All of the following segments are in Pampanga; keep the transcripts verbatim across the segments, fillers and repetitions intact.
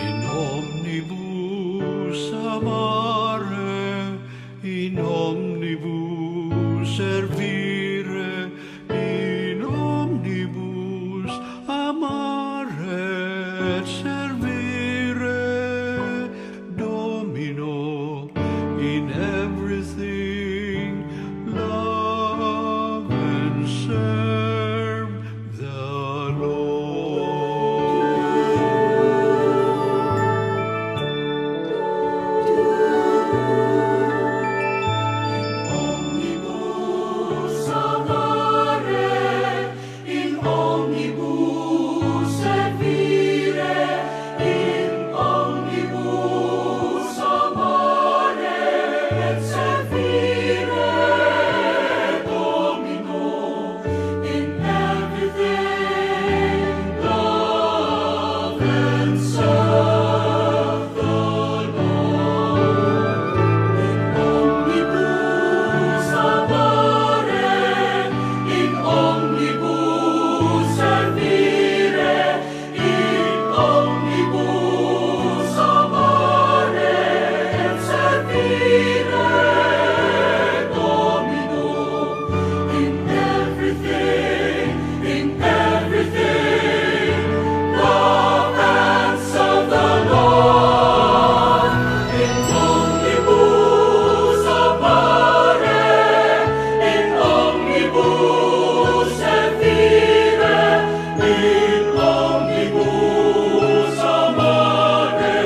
In omnibus amare, in omnibus servire, in omnibus amare et servire, Domino, in everything love and serve the Lord. In omnibus amare, in omnibus servire, in omnibus amare et servire, Domino, in everything love and serve the Lord. In omnibus amare, in omnibus servire, in omnibus amare et servire, Domino, in everything, in everything, love and serve the Lord. In omnibus amare, in omnibus servire, in omnibus amare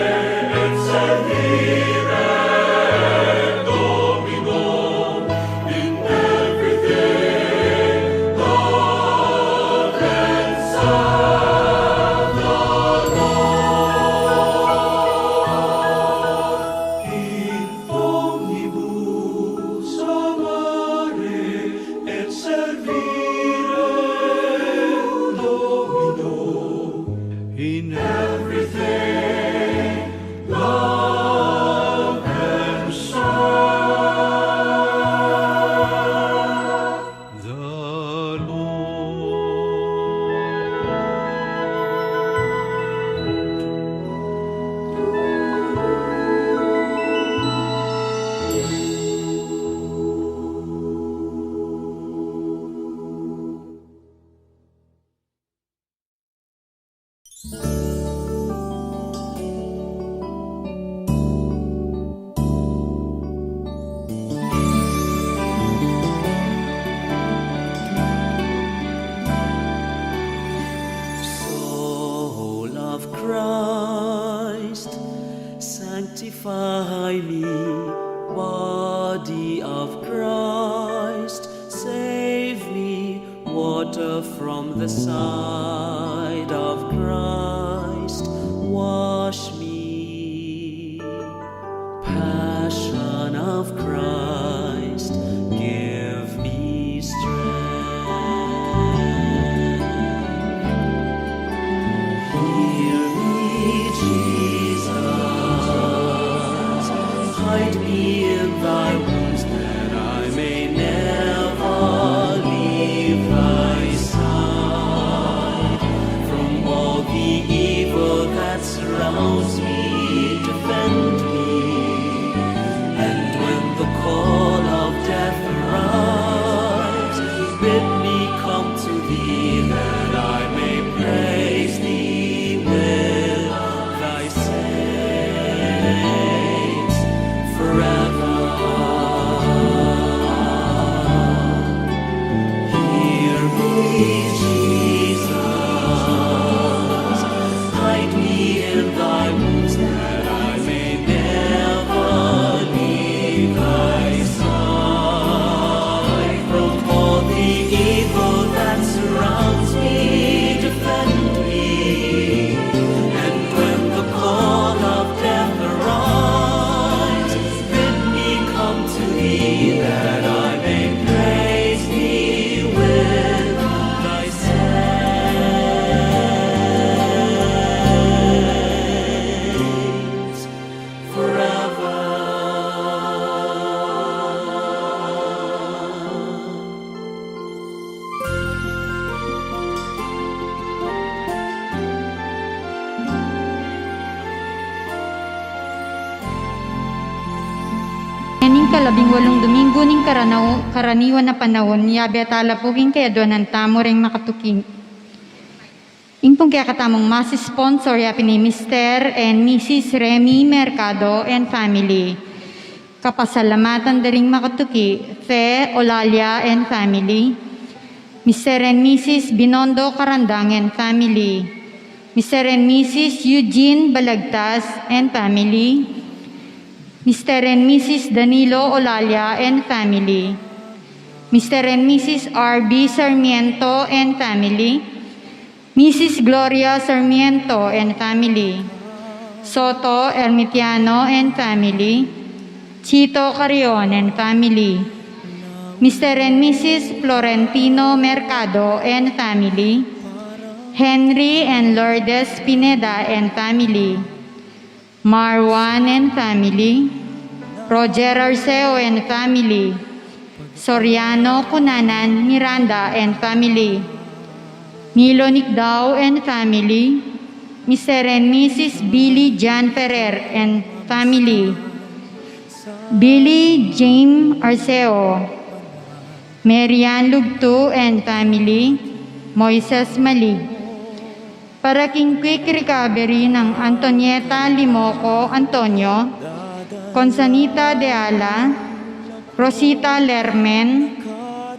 et servire, Domino, in everything love and serve the Lord. In omnibus amare et servire, Domino, in everything love and serve the Lord. Soul of Christ, sanctify me. Body of Christ, save me. Water from the side of Christ, wash me. Passion of Christ, give me strength. Heal me Jesus, hide me in thy wings that I may never leave thy side. From all the evil that surrounds me, defend me. And when the call of death arrives, bid me come to thee that I may praise thee with thy saints forever. Hear me, Jesus, hide me in thy wings that I may never leave thy side. From all the evil that surrounds me, defend me. And when the call of death arrives, bid me come to thee that I may praise thee with thy saints forever. Ning kalabing walung Domingo ning karanau-, karaniwan a panaun, yabe tala pu king kayaduanan tamu ring makatuki. Ing pung kekatamung Mass sponsor ya pin i Mister and Missus Remy Mercado and family. Kapasalamatan da ring makatuki, Fe Olalia and family. Mister and Missus Binondo Karandang and family. Mister and Missus Eugene Balagtas and family. Mister and Missus Danilo Olalia and family. Mister and Missus R B Sarmiento and family. Missus Gloria Sarmiento and family. Soto Ermitiano and family. Chito Carrion and family. Mister and Missus Florentino Mercado and family. Henry and Lourdes Pineda and family. Marwan and family. Roger Arceo and family. Soriano Cunanan Miranda and family. Milo Nicdao and family. Mister and Missus Billy John Ferrer and family. Billy James Arceo. Marian Lugtu and family. Moises Malig. Para king quick recovery nang Antonieta Limoco Antonio, Consanita de Ala, Rosita Lermen,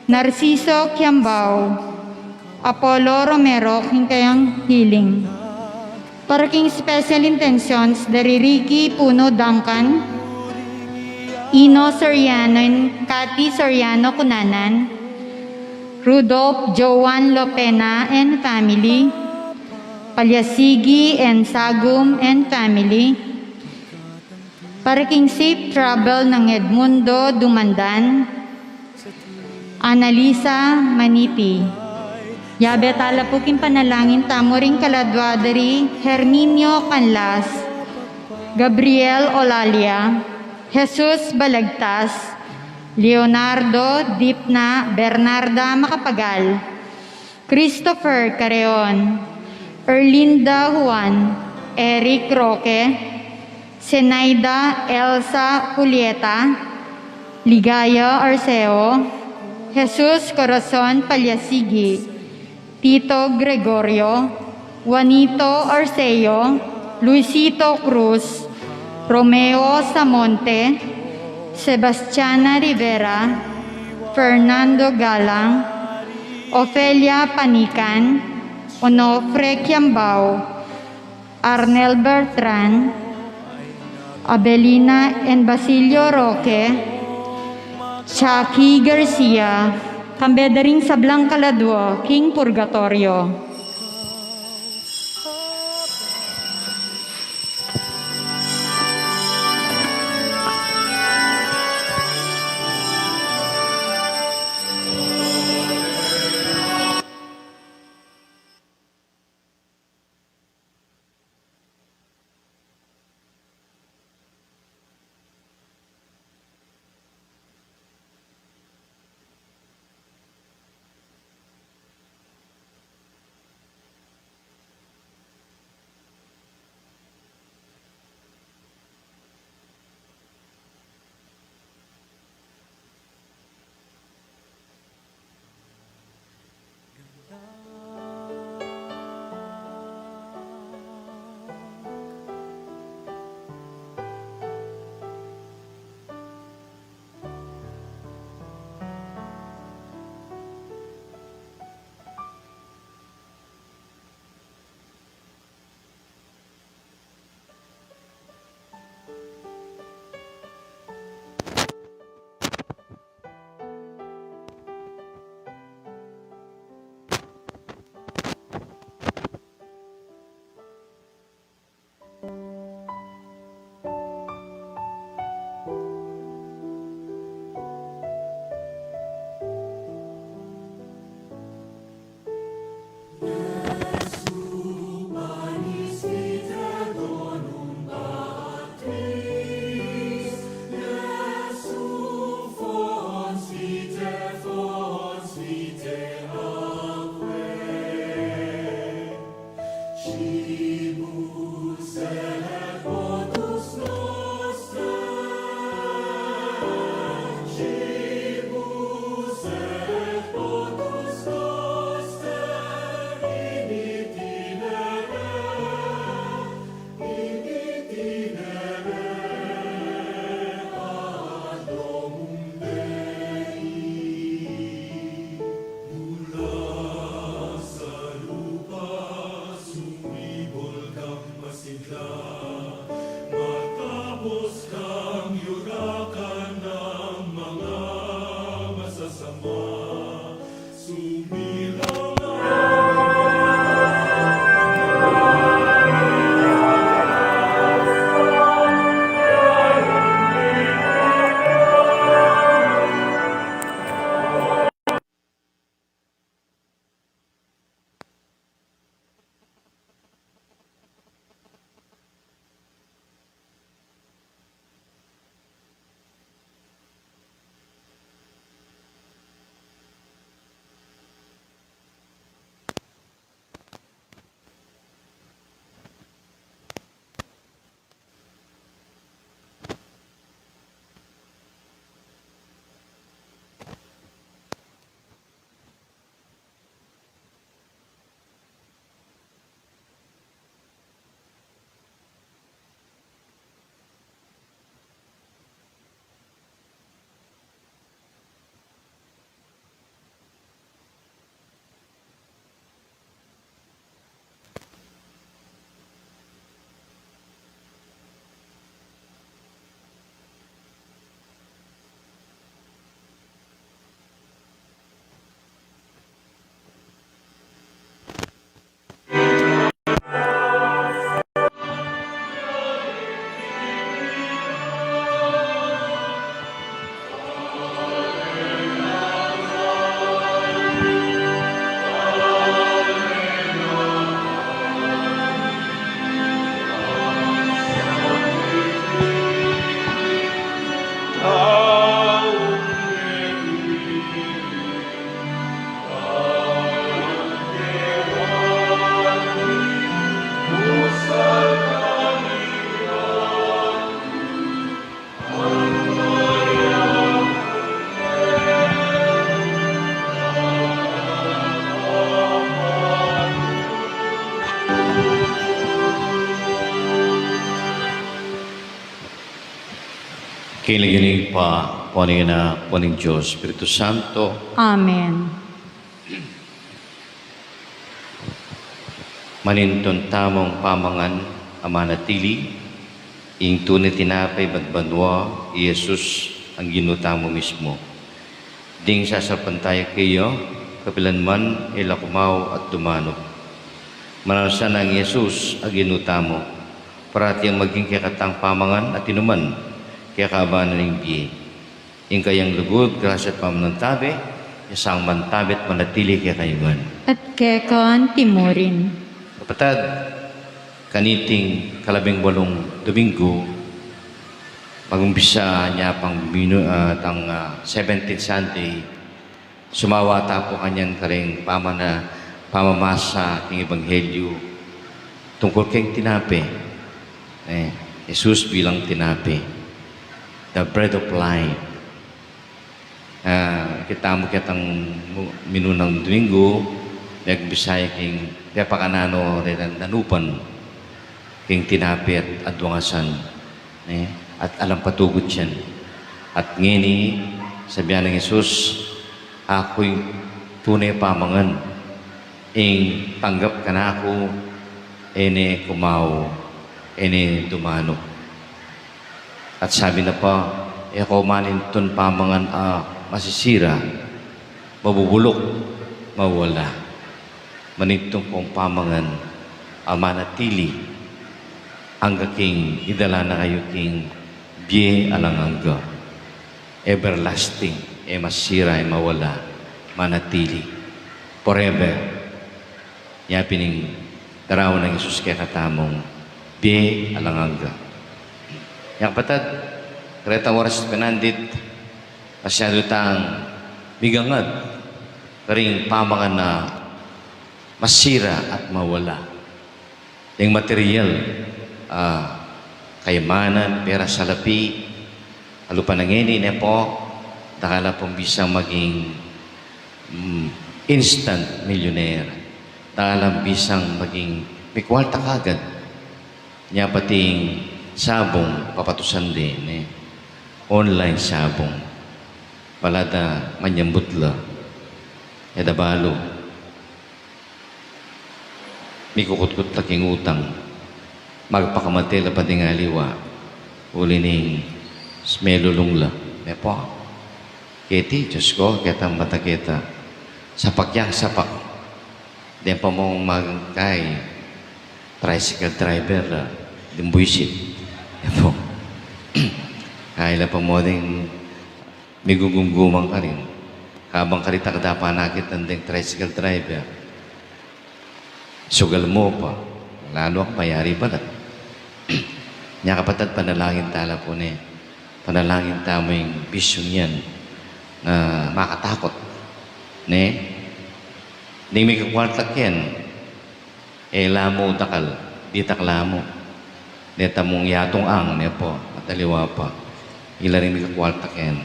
Narciso Kiambao, Apollo Romero king kayang healing. Para king special intentions dari Ricky Puno Duncan, Ino Soriano and Cathy Soriano Cunanan, Rudolph Joan Lopena and family, Palyasigi and Sagum and family. Para king safe travel nang Edmundo Dumandan, Annalisa Manipi. Yabe tala pu king panalangin tamu ring kaladua dari Herminio Canlas, Gabriel Olalia, Jesus Balagtas, Leonardo Dipna, Bernarda Macapagal, Christopher Carreon, Erlinda Juan, Eric Roque, Zenaida Elsa Julieta, Ligaya Arceo, Jesus Corazon Palyasigi, Tito Gregorio, Juanito Arceo, Luisito Cruz, Romeo Samonte, Sebastiana Rivera, Fernando Galang, Ofelia Panican, Onofre Kiambao, Arnel Bertrand, Abelina and Basilio Roque, Chucky Garcia, kambe da ring sablang kaladua king purgatorio. Kang yurakan ng mga masasama, sumilang King lagyu ning Ibpa, ampo ning Anak, ampo ning Dios Espiritu Santo. Amen. Manintun tamung pamangan a manatili, ing tune tinape ban banua, i Jesus a Ginu tamu mismu. Ding sasalpantaya keya, kapilan man e la kumawa at dumanup. Mananu sana nang Jesus a Ginu tamu, parati yang maging kekatang pamangan at inuman, kekaban na ning bie. Ing kayang lugud, grasya at pamanantabe, ya sanang mantabe at manatili kekayu ngan. At keka antimurin. Kapatad, kaniting kalabing walung Domingo, mag-umpisa ne pang minu-, ah, tang, ah, seventeenth Sunday, sumawa ta pu kanyan karing pamana-, pamamasa king Ebanghelyo tungkul king tinape. Eh, Jesus bilang tinape, the bread of life. Ah, kita mu ketang mu-, minunang Domingo, nagbibiye king pepakananu reng danupan king tinape at adwang asan, eh, at alang patugut yan. At ngeni, sabi nang Jesus, "Aku ing tune pamangan, ing tanggap kanaku, e ne kumawa, e ne dumanup." At sabi na pa, "E ko manintun pamangan a masisira, mabubuluk, mawala. Manintun kung pamangan a manatili, angga king idala na kayu king bie alang angga." Everlasting, e masira, e mawala, manatili. Forever. Nya pin ing daraun nang Jesus kekatamung bie alang angga. Nya kapatad, karetang oras at panandit, masyadu tang migangad karing pamangan a masira at mawala. Ing material, ah, kayamanan, pera, salapi, alupa na ngeni, ne pu, dakal la pung bisang maging, mm, instant millionaire. Dakal lang bisang maging mikwalta kagad. Nya pati ing sabung, papatusan de, ne. Online sabung. Pala da manyambut la. E da balu. Mikukutkut la king utang. Magpakamate la pa ding aliwa. Uli ning melulung la, ne po. Keti, Diyos ko, ketang mata keta. Sapak yang sapak. Deng pamung magkay, tricycle driver la, deng buisit. Ne po. Kaya la pa mo ding migugumguman karin. Kabang karitak dapat nakit deng tricycle driver. Sugal mu pa, lalu ak mayari balat. Nya kapatad, panalangin ta la pu ne. Panalangin ta mu ing bisyung yan na makatakut. Ne? Ding mikakwalta ken, e la mu dakal, ditak la mu. Deta mung yatung ang, ne po, at aliwa pa. Ila ring mikakwalta ken.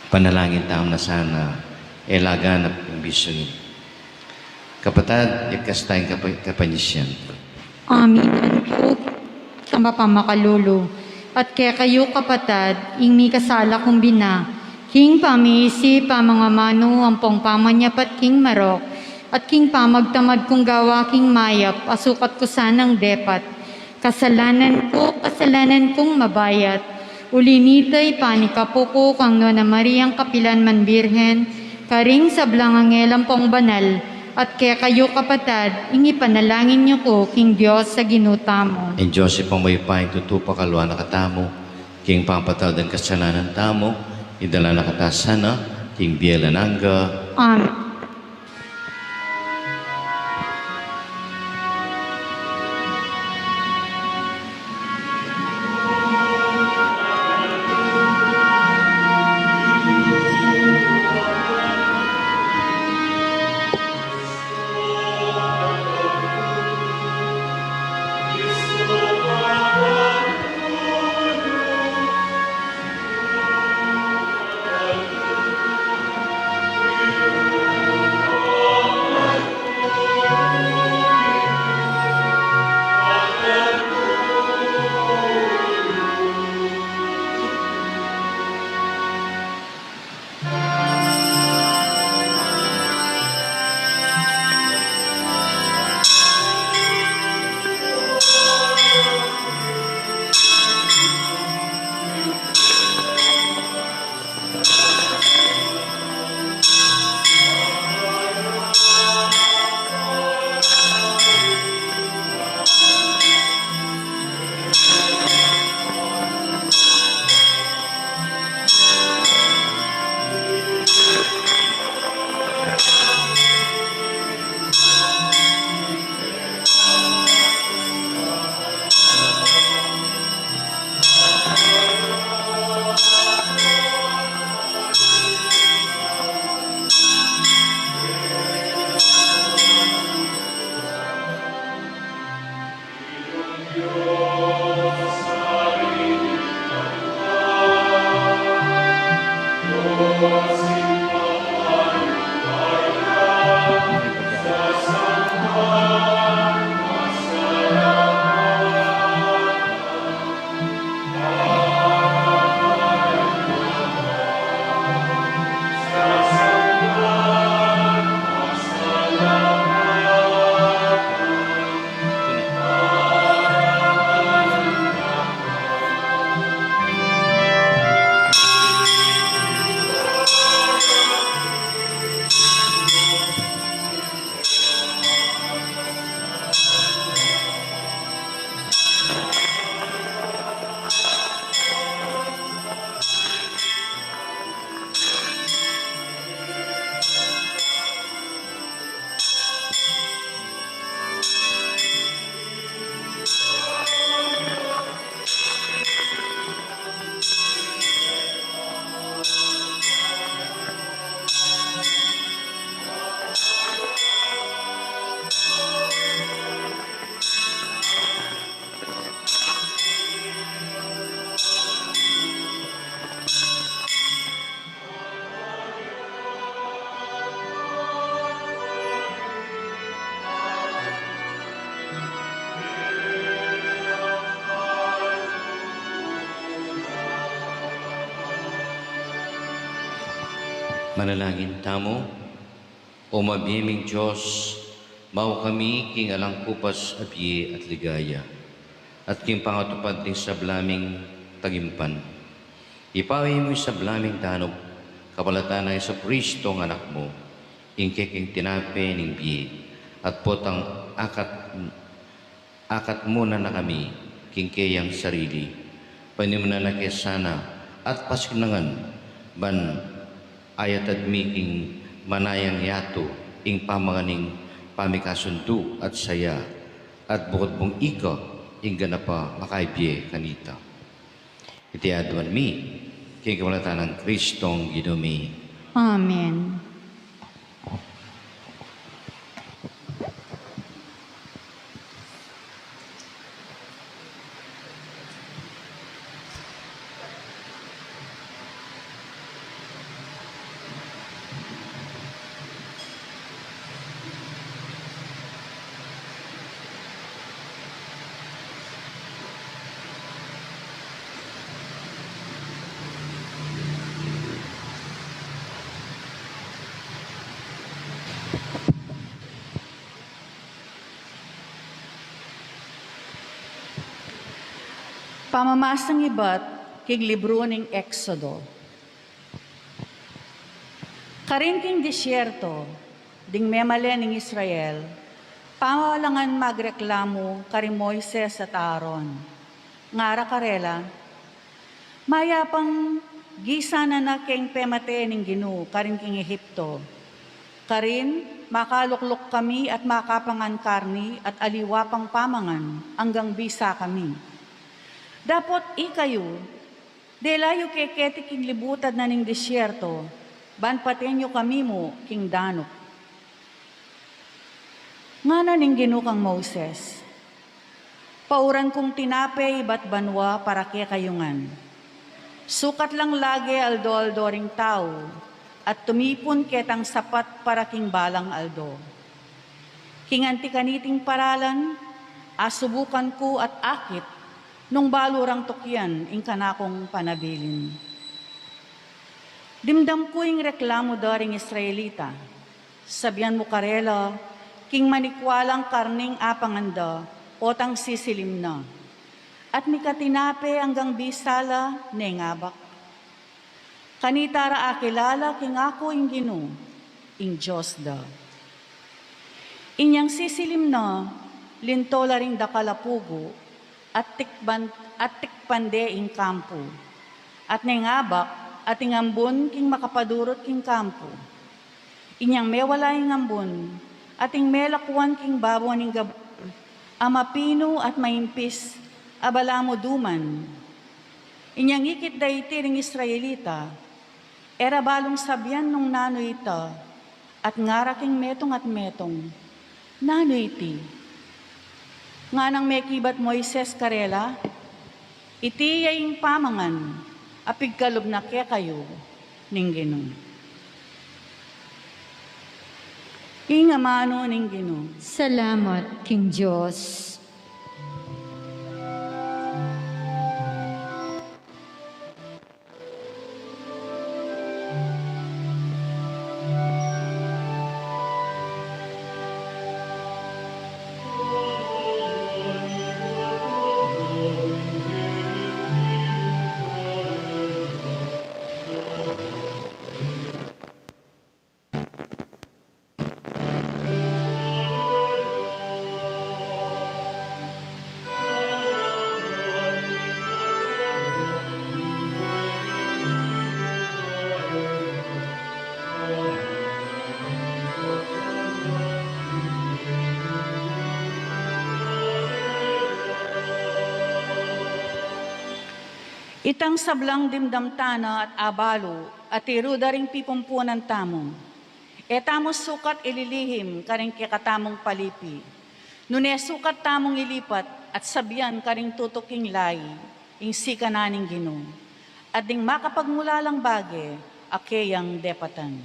Panalangin ta mu na sana, e la ganap ing bisyung yan. Kapatad, ikasta ing kapa-, kapanyisyan. Amin. Antuk, Ibpa makalulu, at kekayu kapatad, ing mikasala kung bina, king pamiisip, pamangamanu, ampong pamanyapat king marok, at king pamagtamad kung gawa king mayap, asukat ku sanang depat. Kasalanan ku, kasalanan kung mabayat. Uli nita, ipanikapu ku kang Nuan a Mariang kapilan man Birhen, karing sablang anghel ampong banal, at kekayu kapatad, ing ipanalangin yu ku king Dios a Ginu tamu. Ing Dios Ibpang mayupaya, ing tutu pakaluan na katamu, king pamapatawad king kasalanan tamu, idala na kata sana king bie alang angga. Amen. Manalangin tamu. O mabie ming Dios, mau kami king alang kupas a bie at ligaya. at king pangatupad ning sabla ming tagimpan. Ipawi mu ing sabla ming danup, kapalatan nang Jesucristo a Anak mu, ing kekeng tinape ning bie, at potang akat, akat mu na kami king keyang sarili. Panyumunan na ke sana at pasiknangan, ban ayatad mi king manayang yatu ing pamangan ning pamikasundu at saya, at bukut bung ika ing ganap a makabie kanita. Iti aduan mi king kapalatan nang Kristong Ginu mi. Amen. Pamamasang ibat king libru ning Exodo. Karin king disyerto, ding memalen ning Israel, pamalangan magreklamu kari Moises at Aaron. Ngara karela, mayap a gisanan na keng pemate ning Ginu karin king Egipto. Karin, makalukluk kami at makapangan karni at aliwa pang pamangan anggang bisa kami. Dapot ikayu, dela yu ke keti king libutad na ning disyerto, ban paten yu kami mu king danup. Ngana ning Ginu kang Moises, pauran kung tinape ibat banua para kekayu ngan. Sukat lang lage aldo-aldo ring tau, at tumipun ketang sapat para king balang aldo. King anti kaniting paralan, asubukan ku at akit, nung balu rang tukian ing kanakung panabilin. Dimdam ku ing reklamu da ring Israelita. Sabian mu karela, king manikwa lang karning apangan da, potang sisilim na. At mika tinape anggang bisa la, neng abak. Kanita ra akilala king aku ing Ginu, ing Dios da. Inyang sisilim na, linto la ring dakal a pugu, at tikban, at tikpan de ing kampu. At neng abak, ating ambun king makapadurut king kampu. Inyang mewala ing ambun, ating melakwan king babo ning gabun, a mapinu at maimpis, a balamu duman. Inyang ikit da iti ring Israelita, e ra balung sabian nung nanu ita, at ngara king metung at metung, nanu iti? Nganang mekibat Moises karela, iti ya ing pamangan a pigkalub na kekayu ning Ginu. Ing amanu ning Ginu. Salamat king Dios. Itang sablang dimdam tana at abalu, at iru da ring pipumpunan tamu. E tamu sukat ililihim karing kekatamung palipi. Nune sukat tamung ilipat at sabian karing tutuking layi, ing sikanan ning Ginu, at ding makapagmulalang bage a keyang depatan.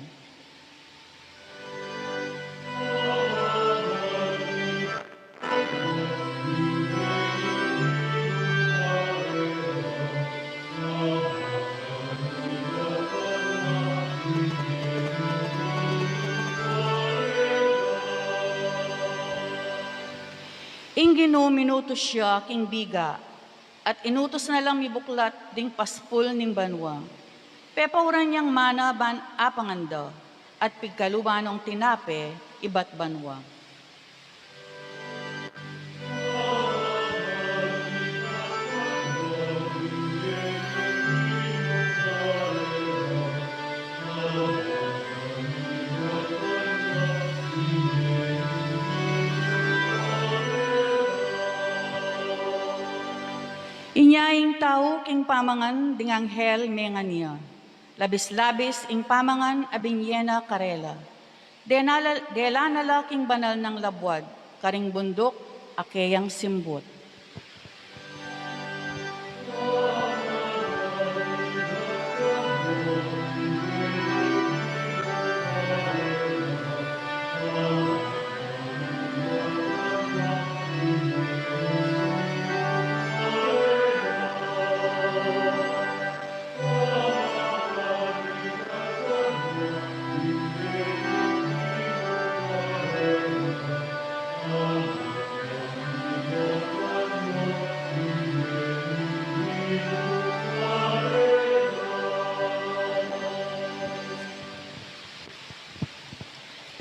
Ing Ginu minutus ya king biga, at inutus na lang mibuklat ding paspul ning banua. Pepauran yang mana ban apangan da, at pigkaluban nong tinape ibat banua. Inya ing tau king pamangan ding anghel mengan ya. Labis-labis ing pamangan a binie na karela. Dela na la, dela na la king banal nang labuad, karing bunduk a keyang simbut.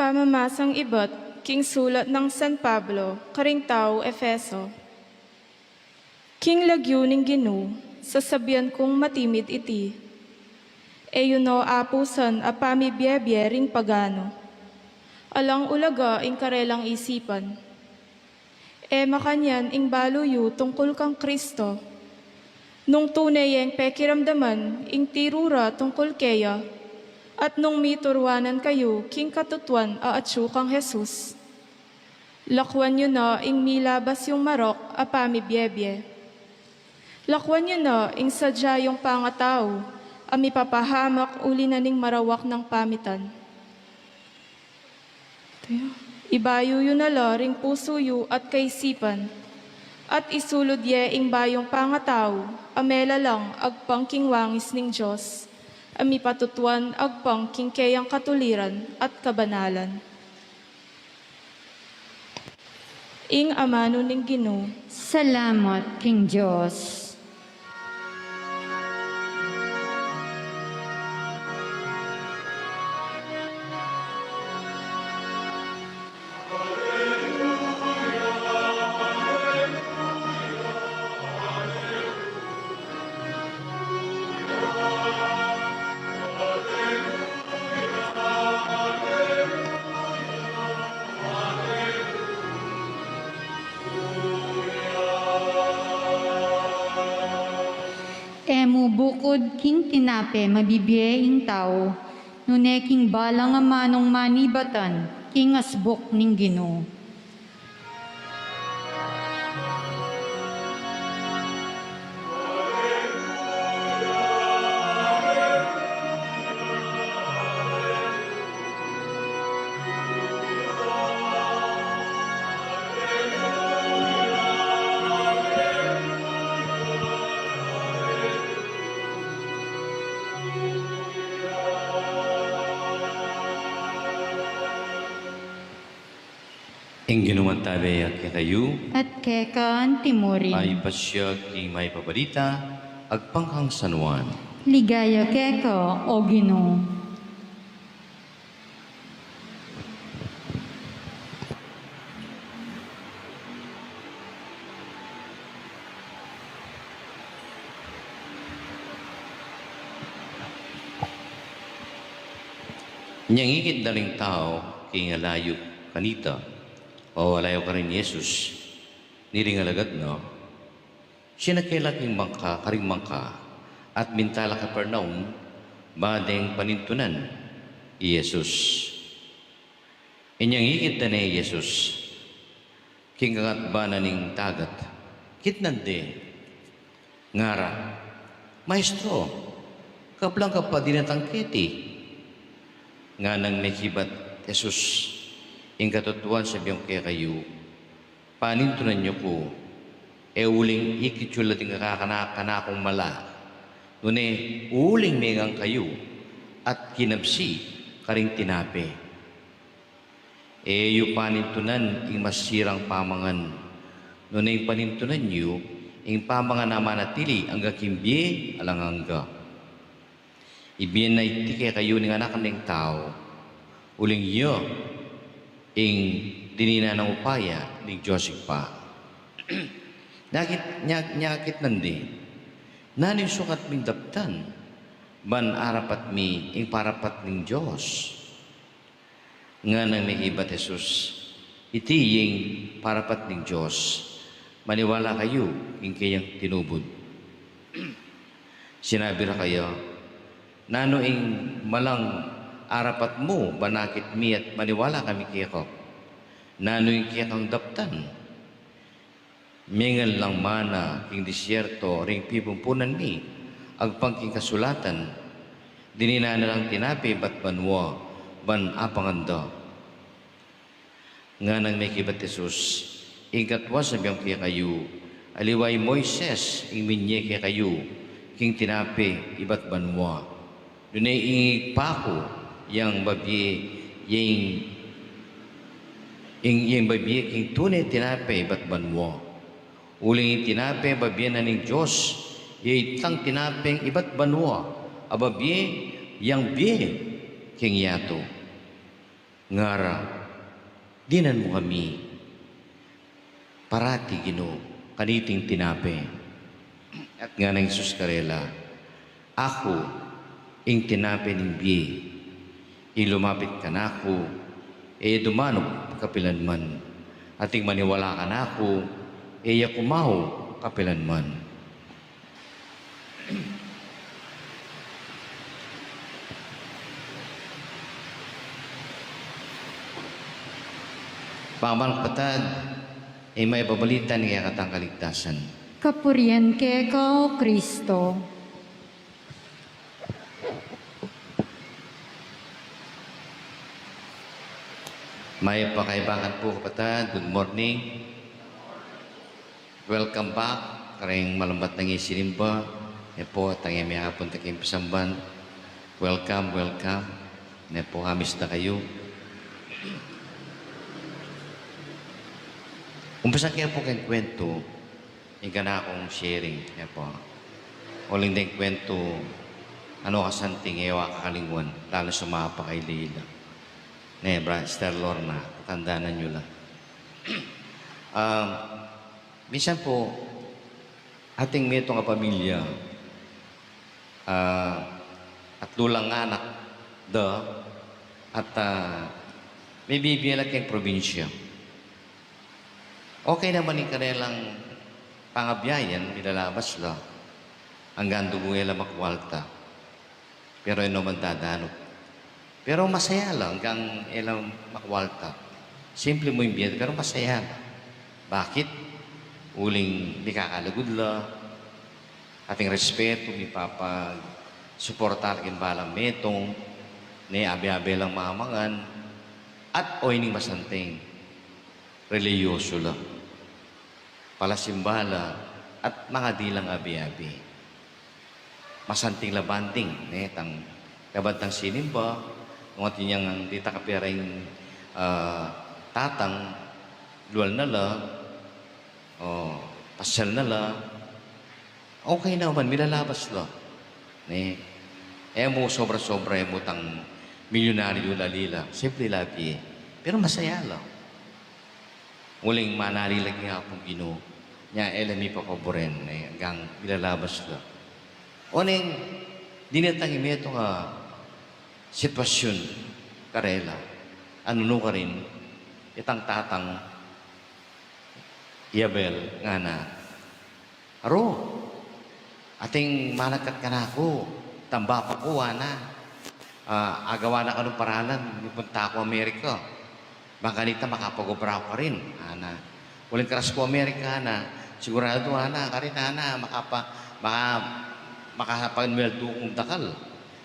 Pamamasang ibat king sulat nang San Pablo karing tau Efeso. King lagyu ning Ginu, sasabian kung matimid iti. E yu no apusan a pamibiebie ring pagano. Alang ulaga ing karelang isipan. E makanyan ing balu yu tungkul kang Kristo. Nung tune yeng pekiramdaman ing tiru ra tungkul keya, at nung mituruanan kayu king katutuan a atyu kang Jesus. Lakuan yu na ing milabas yung marok a pamibiebie. Lakuan yu na ing sadya yung pangatau a mipapahamak uli na ning marawak nang pamitan. Ibayu yu na la ring pusu yu at kaisipan, at isulud ye ing bayung pangatau a melalang agpang king wangis ning Dios, a mipatutuan agpang king keyang katuliran at kabanalan. Ing amanu ning Ginu. Salamat king Dios. E mu bukud king tinape mabibie ing tau, nune king balang amanung manibatan king asbuk ning Ginu. Ing Ginu mantabe ya kekayu. At keka antimurin. Mayap a siyag king mayap a balita agpang kang San Juan. Ligaya keka, O Ginu. Inyang ikit da ring tau king alayuk kanita, o alayuk karin Jesus, niring alagad na, sinake la king bangka, karing bangka, at minta la Capernaum, ba deng panintunan i Jesus. Inyang ikit da ne i Jesus king kagatba na ning dagat, kitnan de, ngara, Maestro, kablang ka pa dinatang keti. Nganang mekibat Jesus, ing katutuan sabian ku kekayu, panintunan yu ku, e uling ikit yu la ding kakana-, kanakung mala, nune uling mengan kayu at kinabsi karing tinape. E yu panintunan ing masirang pamangan, Nune ing panintunan yu ing pamangan a manatili angga king bie alang angga. Ibie na iti kekayu ning Anak ning Tau, uling iya ing dininan nang upaya ning Dios Ibpa. Nyakit, nyak-, nyakit nandi. Nanu ing sukat ming daptan ban arapat mi ing parapat ning Dios? Nganang mekibat Jesus, iti ing parapat ning Dios, maniwala kayu king keyang tinubud. Sinabi ra kaya, nanu ing malang arapat mu ban akit mi at maniwala kami keka? Nanu ing kekang daptan? Mengan lang mana king disyerto ring pipumpunan mi, agpang king kasulatan, dininan na lang tinape ibat banua ban apangan da. Nganang mekibat Jesus, ing katwa sabian ku kekayu, aliwa i Moises ing minye kekayu king tinape ibat banua. Nune ing Ibpa ku yang babie, yang, ing, yang babie king tune tinape ibat banua. Uling ing tinape babie na ning Dios, ya itang tinapeng ibat banua a babie, yang bie king yatu. Ngara, dinan mu kami parati, Ginu, kaniting tinape. At ngana nang Jesus karela, aku ing tinape ning bie. Ing lumapit kanaku, e ya dumanup kapilanman. At ing maniwala kanaku, e ya kumau kapilanman. Pamang patad, e maibabalita ning kekatang kaligtasan. Kapurian keka, O Kristo. Mayap a kaibangan pu, kapatad. Good morning. Welcome back kareng malambat nang isinimba. E pu, tangem ya kapunta king pasamban. Welcome, welcome. Ne pu, amis da kayu. Umpisan ke pu keng kwentu, ing kanakung sharing, e pu. Uling deng kwentu, ano, kasanting e wa kakalingwan, lalu sumapa kay Leila. Ne, Bra-, Sister Lorna, tandanan yu la. Um, minsan pu, ating metung a pamilya, ah, atlu lang anak da, at, ah, mibibie la keng probinsya. Okay naman ing karelang pangabiayan, milalabas la, anggang dugu e la makwalta. Pero e no man dadanup. Pero masaya la anggang e la makwalta. Simple mu ing bie, pero masaya la. Bakit? Uling mikakalugud la, ating respetu, mipapagsuporta la king balang metung, ne abe-abe lang mamangan, at oyni ing masanting, relihiyosu la. Palasimba la, at mangadi lang abe-abe. Masanting la bonding, ne, tang, kabantang sinimba, nung atin yang dita kapira ing, ah, tatang, lual na la, o, pasyal na la, okay naman, milalabas la. Ne? E mu sobra-sobra, e mu tang milyonaryu la, Leila. Simple la bie. Pero masaya la. Uling manari la king Apung Ginu, nya e la mipapaburen, e, anggang milalabas la. Oneng dinatang ing metung a sitwasyun karela, a nunu karin, itang tatang, i Abel, ngana, Aru, ating managkat kanaku, tang bapa ku, ngana. Ah, agawa na kanung paralan, mipunta ku Amerika. Bang kanita makapagobra ku karin, ngana. Uling karas ku Amerika, ngana. Siguradu, ngana, karin, ngana, makapa-, maka-, makapagnueldu kung dakal.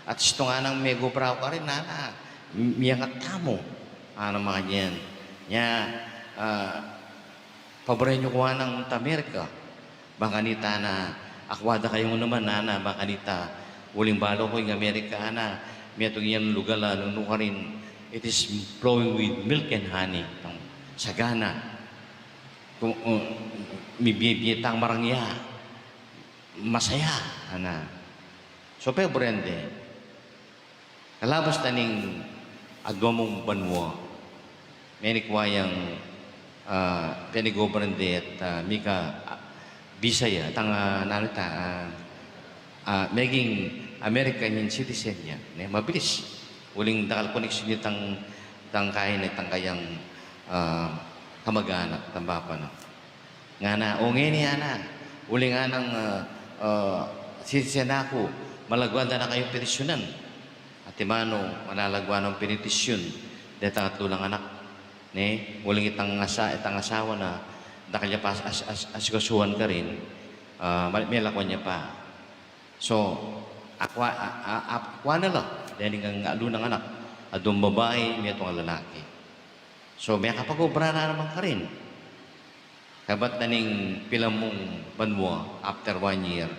At situ nganang megobra ku karin, ngana. Mi-, miyangat tamu. Ngana, makanyan. Nya, ah, paburen yu ku nganang munta Amerika. Bang kanita na, akwa da kayung naman, ngana, bang kanita, uling balu ku ing Amerika, ngana, metung yang lugal a nunu karin, it is flowing with milk and honey. Tang sagana. Mibie-bie tang marangya, masaya, ana. So, pe, brende. Kalabas na ning adwa mung banua, menikwa yang, ah, penigobrande at, ah, mika, ah, bisa ya, tang, ah, nanu ta, ah, ah, meging American yang citizen ya, ne, mabilis. Uling dakal koneksyon ya tang, tang kain, tang kayang, ah, kamag-anak, tang bapa na. Ngana, o ngeni, ana, uling anang, ah, ah, citizen na ku, malagwa da na kayung petisyonan. Atimanu, malagwa nang petisyon detang atlu lang anak. Ne, uling itang asa-, itang asawa na, dakal ya pa as-, as-, as-, asikasuan karin, ah, mal-, melakwan ya pa. So, akwa, a-, a-, akwa na la, dening alu nang anak, adwang babai, metung a lalaki. So, mekapag-obra na naman karin. Kaybat na ning pilan mung banua, after one year,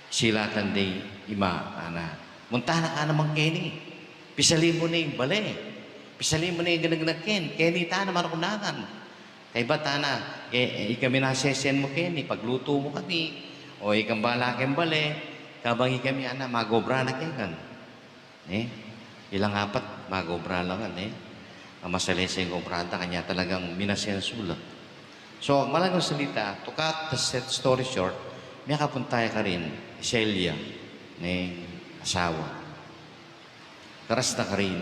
silatan de ing ima, ana. Munta na ka naman keni. Pisali mu ne ing bale. Pisali mu ne ing ganaganaka keni. Keni ta naman, kunangan. Kaybat, ana, e, e, ikami na sesen mu keni, paglutu mu kami. O ikang bala keng bale, kabang ikami, ana, mag-obra na keni. Ne? Ilang apat, mag-obra la ngan, ne? Ang masalese ing obra da, kanya talagang minasenso la. So, malagang salita, to cut the set story short, miyakapunta ya karin, i Celia, ne, asawa. Karas na karin,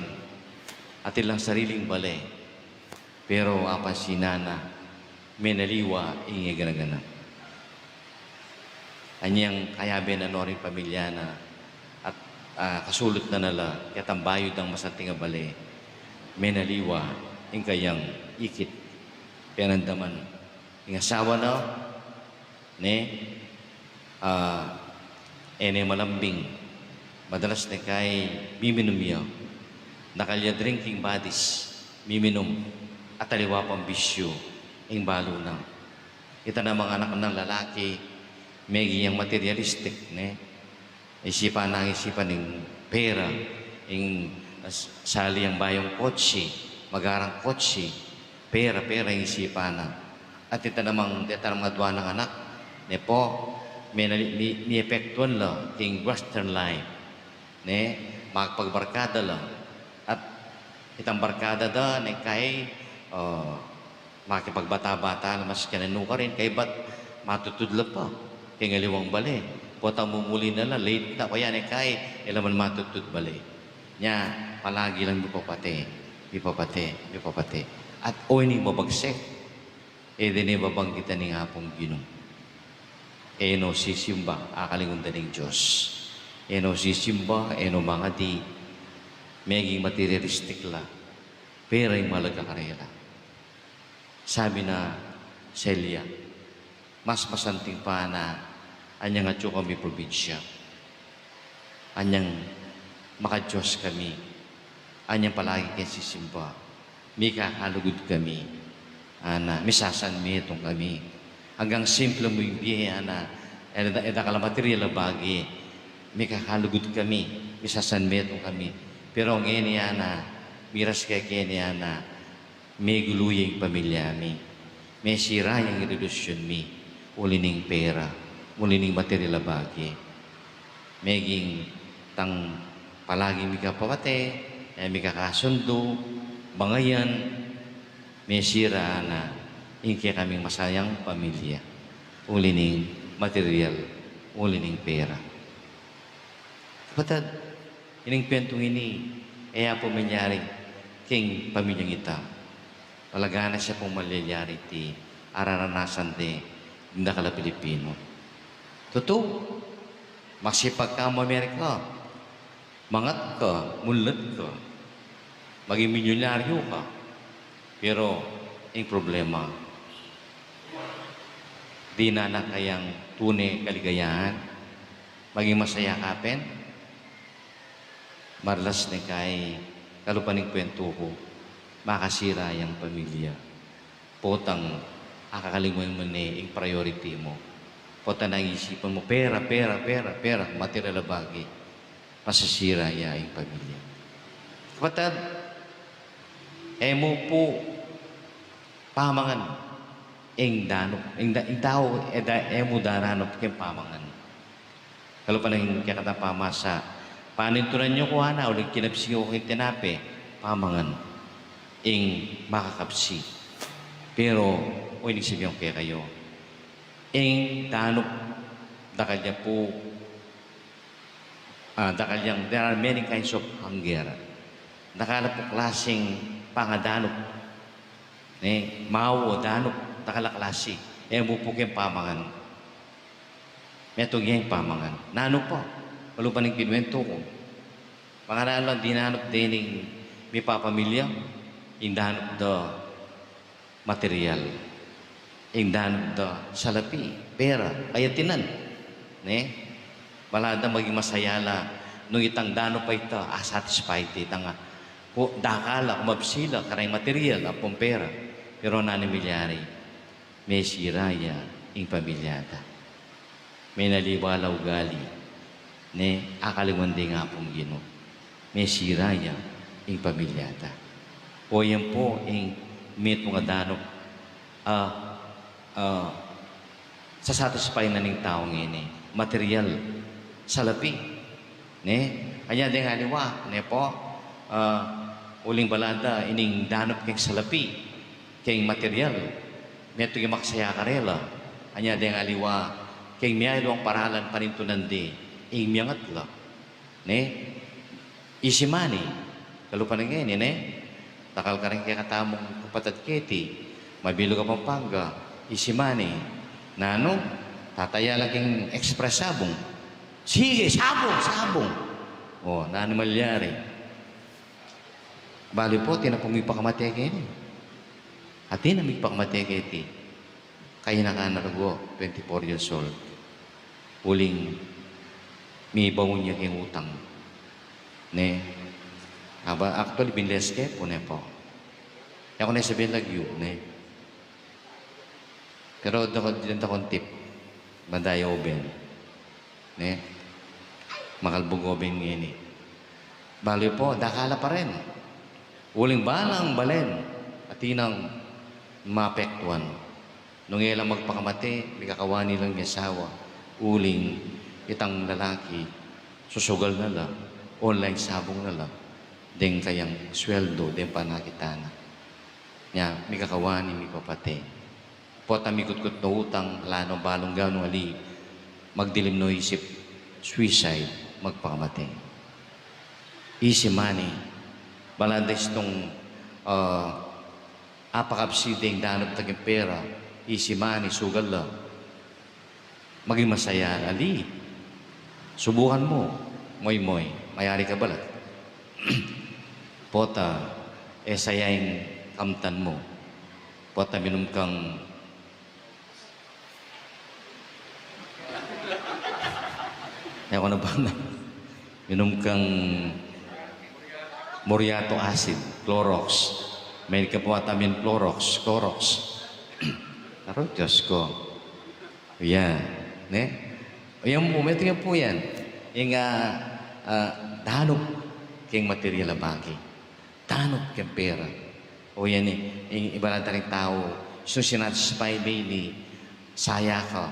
atin lang sariling bale, pero apansinan na, menaliwa ing e gana-gana. Anyang kayabe na no ring pamilya na at, ah, kasulut na na la ketang bayu dang masanting a bale, menaliwa ing kayang ikit. Penandaman ing asawa na, ne, ah, e ne malambing. Madalas ne kai miminum ya. Dakal ya drinking buddies, miminum. At aliwa pang bisyu ing balu na. Ita namang anak nang lalaki, meging yang materialistic, ne? Isipan na, isipan ing pera, ing, ah, s-, sali yang bayung kotse, magarang kotse, pera, pera ing isipan na. At ita namang, ita namang adwa nang anak, ne po, mi-, mi-, miepektuan la king Western life, ne? Makapagbarkada la. At itang barkada da, ne, kai, ah, makipagbata-bata la, maski nanu karin, kaybat matutud la pa keng aliwang bale. Potang mumuli na la, late na, kaya ne kai, e la man matutud bale. Nya, palagi lang mipapate, mipapate, mipapate. At o ini mabagsik, e de ne babanggitan ning Apung Ginu. E no sisimba, akalingun da ning Dios. E no sisimba, e no mangadi, meging materialistic la. Pera ing malaga karela. Sabi na Celia, mas masanting pa na anyang atyu kami probinsya. Anyang makaDios kami. Anyang palagi keng sisimba. Mikakalugud kami. Ana, misasanmetung kami. Anggang simple mu ing bie, ana, e da, e dakal a material a bage. Mikakalugud kami. Misasanmetung kami. Pero ngeni, ana, miras ke keni, ana, megulu ya ing pamilya mi. Mesira ya ing relasyon mi, uli ning pera, uli ning material a bage. Meging tang palagi mikapapate, e mikakasundu, bangayan, mesira na ing kekaming masayang pamilya, uli ning material, uli ning pera. Kapatad, ining kuentung ini, e ya pung malyari king pamilyang ita. Talaga na siya pung malyari ti araranasan de ning dakal a Pilipinu. Tutu, masipag ka mu Amerika, mangat ka, munlad ka, maging milyonaryo ka. Pero, ing problema, dinan na kayang tune kaligayahan, maging masaya ka pin, marlas ne kai, kalupa ning kuentu ku, makasira yang pamilya. Potang akakalinguan mu ne ing priority mu. Potang nang isipan mu pera, pera, pera, pera, material a bage. Masisira ya ing pamilya. Kapatad, e mu pu pamangan ing danup, ing, da, ing tau, e da, e mu daranup keng pamangan. Kalupa ning kekatang pamasa, panintunan yu ku, ana, uling kinabsi yu ku king tinape, pamangan. Ing makakabsi. Pero, o, ining sabian ku kekayu, ing danup, dakal ya pu, ah, dakal yang, there are many kinds of hunger. Dakal a pu klasing pangadanup. Ne, mau a danup, dakal a klasi. E mu pu keng pamangan. Metung ya ing pamangan. Nanu pa? Kalupa ning kinuwentu ku, pangaralan dinanup dening mipapamilya, ing danup da material, ing danup da salapi, pera, kayatinan. Ne? Balamu da maging masaya la nung itang danup a ita, a satisfied ita nga. Ku, dakal la, kumabsi la kareng material ampong pera. Pero nanu milyari? Mesira ya ing pamilya da. Menaliwa la ugali, ne, akalingwan ding Apung Ginu. Mesira ya ing pamilya da. O, yan pu ing metung a danup, ah, ah, sasatisfy na ning tau ngeni, material, salapi. Ne? Anya deng aliwa, ne pu, ah, uling balamu da ining danup keng salapi, keng material, metung ya makasaya karela. Anya deng aliwa, keng miyaliwang paralan panintunan de, ing miyangat la. Ne? Easy money. Kalupa na ngeni, ne? Dakal kareng kekatamung kapatad keti, mabilug Kapampangan, easy money. Nanu? Tataya la king express sabung. Sige, sabung, sabung. O, nanu malyari? Balu pu, atin na pung mipakamate keni. Atin na mipakamate keti. Kayanakan na rugu, twenty-four years old. Uling mibaun ya king utang. Ne? Aba, actually, binles ke pu, ne pu. E ku ne sabyan lagyu, ne? Pero dako, dako tip. Madaya oben. Ne? Makalbug oben ngeni. Balu pu, dakal la pa rin. Uling balang balen, atin nang mapektuan. Nung e la magpakamate, mikakawani lang ing asawa. Uling itang lalaki, susugal na la, online sabung na la, deng kayang sweldo, deng panakit na. Nya, mikakawani, mipapate. Potang mikutkut no utang, ala no balung ganu ali, magdilim no isip, suicide, magpakamate. Easy money. Balamu da istung, ah, apakabsi deng danup da king pera, easy money, sugal la. Maging masaya ali. Subukan mu, moy-moy, mayari ka balat. Pota, e saya ing kamtan mu. Pota minum kang, e ku na ba, minum kang muriatic acid, Clorox. Mahilig ka pa ata minum Clorox, Clorox. Aroy, Diyos ko. Yan. Ne? Yan pu, metung ya pu yan. Ing, ah, ah, danup keng material a bage. Danup keng pera. O yan e, ing ibarat da ring tau, so sinatisfy me ini, saya ka,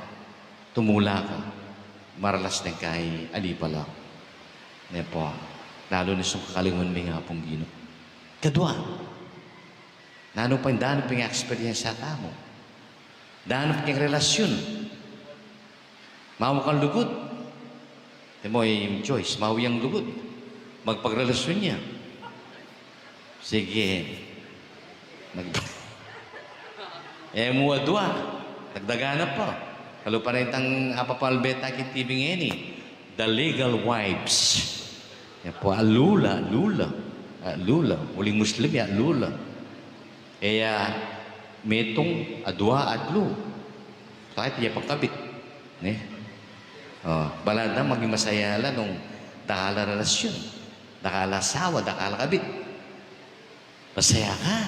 tumula ka, maralas deng kai, ali pala. Ne pu, lalu na sung kakalingwan me ing Apung Ginu. Kadua, nanu pa ing danup ing experience tamu? Danup keng relasyun. Mau kang lugud. Te mo, e, ing choice, mau yang lugud. Magpagrelasyon ya. Sige. Nag-, e mu adua. Dagdagan na pa. Kalupa na itang apapalbeta king T V ngeni. The Legal Wives. Yan pu, alula, alula. Alula. Uling Muslim ya, alula. E ya, metung, adua, atlu. Kahit ya pang kabit. Ne? O, balamu da maging masaya la nung dakal a relasyun, dakal a asawa, dakal a kabit. Masaya ka.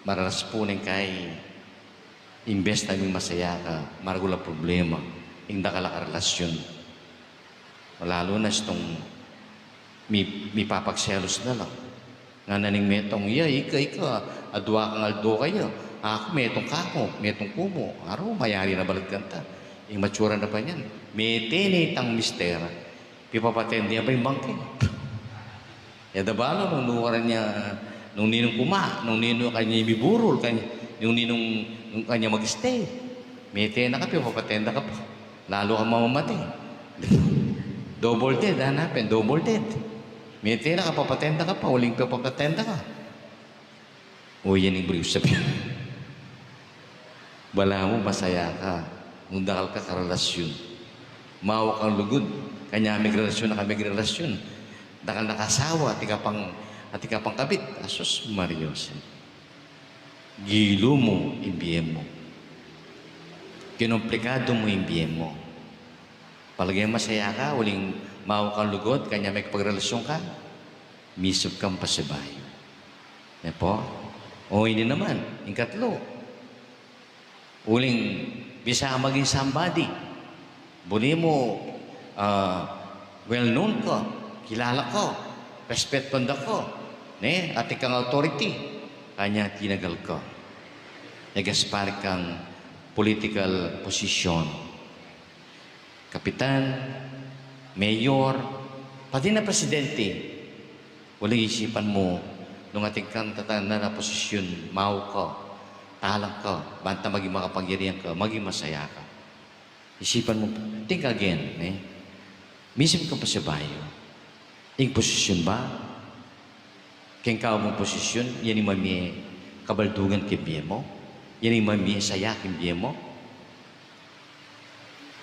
Maralas pu neng kai, imbes na maging masaya ka, maragul a problema ing dakal a karelasyun. Lalu na istung mi-, mipapagselos na la. Ngana ning metung, ya, ika, ika, adua kang aldo kaya, Aku, metung kaku, metung kumu. Aru, mayari na balat kanta. Ing matsura na pa niyan, mete ne itang mister, pipapatende ya pa ing bangke. E da balu nung nukarin ya, nung ninung kuma, nung ninung kanya miburul, kanya, nung ninung, nung kanya mag-stay. Mete na ka, pipapatenda ka pa. Lalu kang mamamate. Double dead, hanapin, double dead. Mete na ka, papatenda ka pa, uling pipapatenda ka. O, yan ing buri kung sabian. Balamu masaya ka nung dakal ka karelasyun. Mawa kang lugud kanya megrelasyon, a ka megrelasyon. Dakal na kang asawa, atin ka pang, atin ka pang kabit. Asus Maria Jose. Gilu mu ing bie mu. Kinomplikadu mu ing bie mu. Palage masaya ka uling mawa kang lugud kanya mekipagrelasyon ka. Misub kang pasibayu. Ne pu? O, ini naman, ing katlu. Uling bisa ka maging somebody. Buri mu, ah, well known ka, kilala ka, respetun da ka, ne, atin kang authority, kanya tinagal ka. Nag-aspire kang political position. Kapitan, mayor, pati na presidente. Uling isipan mu, nung atin kang tatanan a posisyun, mau ka, talang ka, banta maging makapangyarihan ka, maging masaya ka. Isipan mu, think again, ne? Misub kang pasibayu. Ing posisyun ba, keng kawa mung posisyun, yan ing mamie kabaldugan king bie mu? Yan ing mamie saya king bie mu?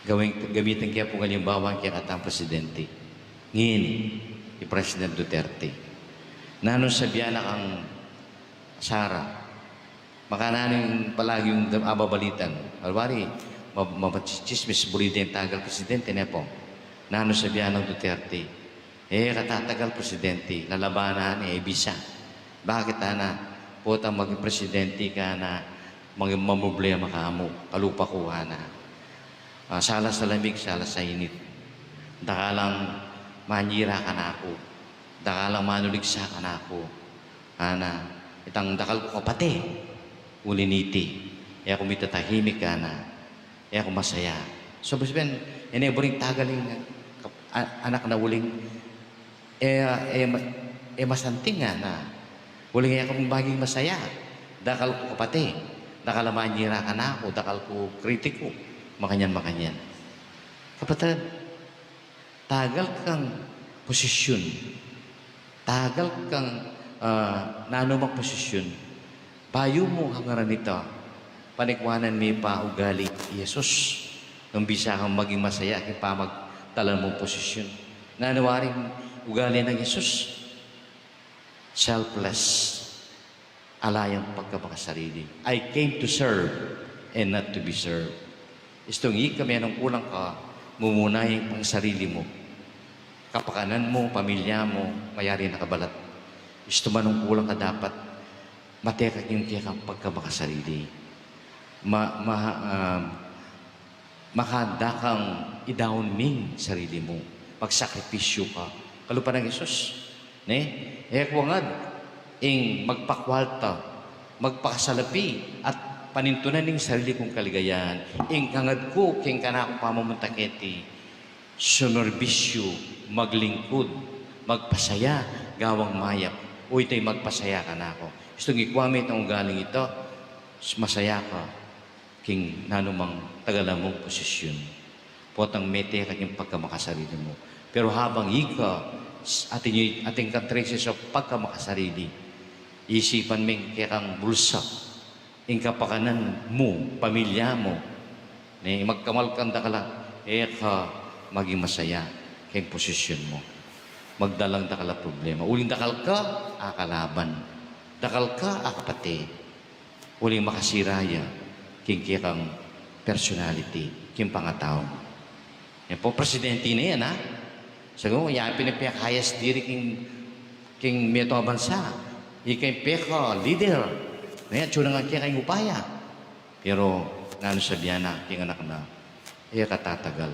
Gawing, gamitan ke pung alimbawa ing kekatang presidente. Ngeni, i President Duterte. Nanung sabian na kang Sara, makananu ing palagi yung ababalitan? Alwari, ma-, ma-, matsitsismis, buri deng tagal presidente, ne pu? Nanung sabian nang Duterte, e ka tatagal presidente, lalabanan ne, e bisa. Bakit, ana? Potang maging presidente ka na, maging mamroblema ka mu, kalupa ku, ana. Ah, sala sa lamig, sala sa init. Dakalang manyira kanaku. Dakalang manuligsa kanaku. Ana, itang dakal ku kapate, uli niti, e ku mitatahimik, ana. E ku masaya. So, ibig sabihin, e ne buring tagal ing, a-, anak na uling, e, e, ma-, e masanting, ana. Uling e ku maging masaya. Dakal ku kapate. Dakal a manyira kanaku, dakal ku kritiku. Makanyan, makanyan. Kapatad, tagal kang posisyun. Tagal kang, ah, nanumang posisyun. Bayu mu hangaran ita, panikwanan me pa ugali i Jesus. Nung bisa kang maging masaya king pamagtalan mung posisyun. Nanu waring ugali nang Jesus? Selfless. Ala yang pagkamakasarili. "I came to serve and not to be served." Istung ika menungkulan ka, mumuna ing pangsarili mu. Kapakanan mu, pamilya mu, mayari na kabalat. Istu manungkulan ka dapat, mate ka king kekang pagkamakasarili. Ma-, ma-, um, makanda kang idaun ming sarili mu, magsakripisyu ka. Kalupa nang Jesus, ne? E ku angad ing magpakwalta, magpakasalapi, at panintunan ing sarili kung kaligayahan. Ing angad ku king kanakung pamamunta keti, sumerbisyu, maglingkud, magpasaya, gawang mayap. O ito'y magpasaya kanaku. Istung ikwa me itang ugaling ita, masaya ka king nanumang tagalan mung posisyun. Potang mete ka king pagkamakasarili mu. Pero habang ika, s-, atin yu, atin kang traces of pagkamakasarili, isipan me ing kekang bulsa, ing kapakanan mu, pamilya mu, ne, magkamal kang dakal a, e ka maging masaya king posisyun mu. Magdalang dakal a problema. Uling dakal ka a kalaban. Dakal ka a kapate. Uling makasira ya king kekang personality, king pangatau. Yan pu, presidente na yan, ha? Sabi mu, yan pin ing pekayas diri king, king metung a bansa. Ika ing peka-leader. Na yan, atsu na ngan keka ing upaya. Pero, nanu sabian na king anak na, e ka tatagal.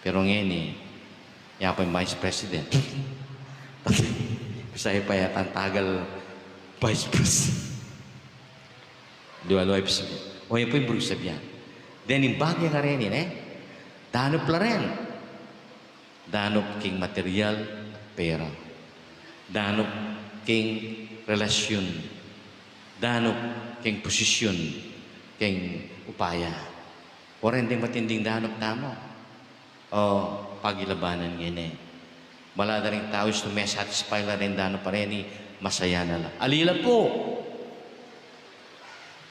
Pero ngeni, ya pa ing vice president. Kasi, kasi pa yata ing tagal vice president. Di ba, luwa ipis-, o, yan pu ing buri sabyan. Then, ing bage kareni, ne? Danup la ren. Danup king material at pera. Danup king relasyun. Danup king posisyun, king upaya. O ren ding matinding danup tamu. O, pagilabanan ngeni. Mala da ring tau istung me-satisfy la ring danup a reni, masaya na la. Ali la pu.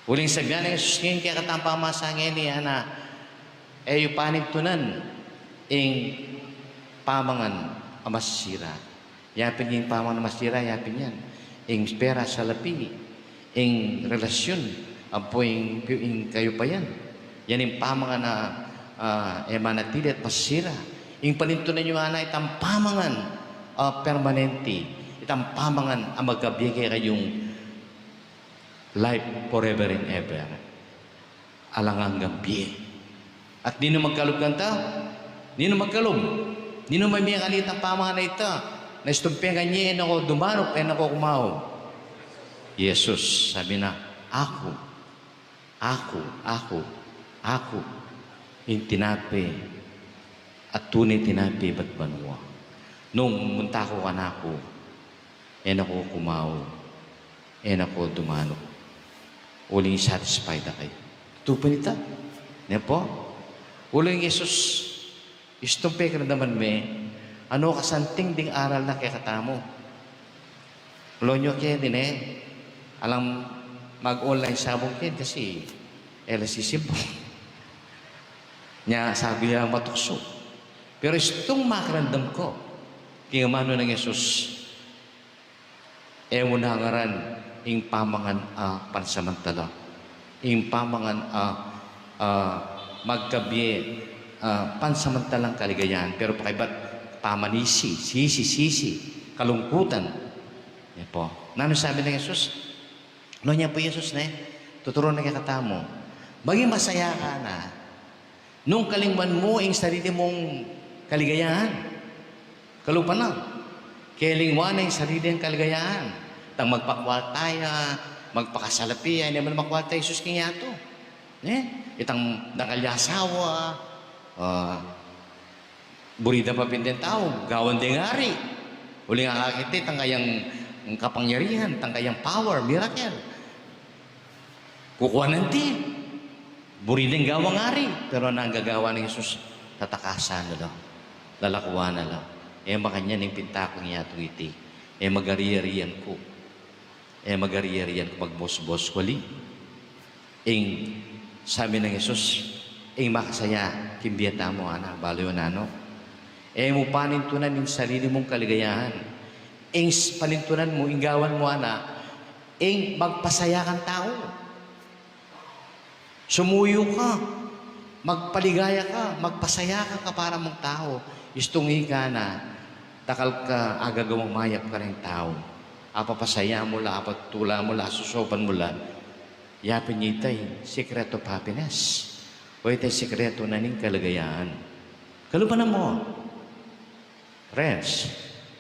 Uling sabyan nang Jesus ngeni kekatang pamasa ngeni, ana, e yu panintunan ing pamangan a masisira. Yapin ing pamangan a masisira, yapin yan. Ing pera, salapi, ing relasyun, ampo ing, ing kayupayan. Yan ing pamangan a, a, e manatili at masisira. Ing panintunan yu, ana, itang pamangan a permanente, itang pamangan a magkabie kekayung life forever and ever. Alang anggang bie. At ninu magkalub kanta? Ninu magkalub? Ninu mamie kanitang pamangan a ita? Na istung pengan ye, e na ko dumanup, e na ko kumawa. Jesus, sabi na, "Aku, aku, aku, aku, ing tinape a tune tinape ibat banua. Nung munta ko kanaku, e na ko kumawa, e na ko dumanup, uling satisfy da kayu." Tutu pu nita, ne pu? Uling Jesus, istung pekiramdaman me, ano kasanting ding aral na kekatamu. Ala nyo keni, ne? Alang mag-online sabong keni kasi e la sisimbung. Nya, sabi ya matuksu. Pero istung makiramdam ku king amanu nang Jesus, e mu na ngaran ing pamangan a pansamantala, ing pamangan a, a, magkabie, a, pansamantalang kaligayan, pero pakaibat pamanisi, sisi, sisi, kalungkutan. Yan pu. Nanu sabi nang Jesus? Nanu nya pu Jesus, ne? Tuturu na kekatamu, maging masaya ka na nung kalingwan mu ing sarili mung kaligayahan. Kalupa na, kelingwan na ing sarili nang kaligayahan. Itang magpakwalta ya, magpakasalapi ya, e ne man makwalta i Jesus king yatu. Ne? Itang dakal ya asawa, a, buri da pa pin deng tau, gawan deng ari. Uling akakit de, itang kayang kapangyarihan, itang kayang power, miracle. Kukuanan de, buri deng gawang ari, pero nanu ing gagawan nang Jesus? Tatakasan na la, lalakuan na la. E makanyan ing pinta kung yatung iti. E magari-arian ku. E magari-arian ku, magbos-bos ku ali. Ing sabi nang Jesus, ing makasaya king bie tamu, ana, balu yu nanu? E mu panintunan ing sarili mung kaligayahan. Ing s-, panintunan mu, ing gawan mu, ana, ing magpasaya kang tau. Sumuyu ka, magpaligaya ka, magpasaya ka kapara mung tau. Istung ika na, dakal ka agagawang mayap kareng tau. Apapasaya mu la, apatula mu la, asusopan mu la. Yapin ita ing secret of happiness. O ita ing sekretu na ning kaligayahan. Kalupa na mu, friends,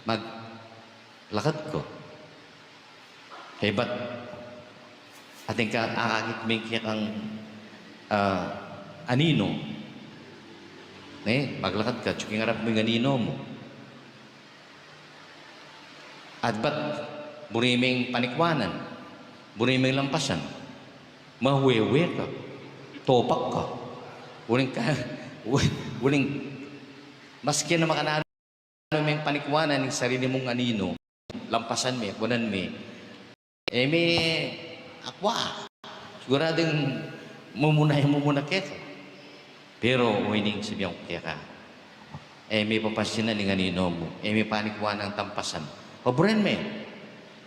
mag- lakad ku. Kaybat atin ka, akakit me ing kekang, a, anino. Ne, maglakad ka, atyu king arap mu ing anino mu. At bat buri meng panikwanan, buri meng lampasan, mawewe ka, topak ka. Uling ka, uling, maski na makananu meng panikwanan ing sarili mung anino, lampasan me, kuanan me, e me akwa. Siguradung mumuna yang mumuna keka. Pero, o ining sabian ku keka, e me papansinan ing anino mu, e me panikwanan ing lampasan. Paburen me,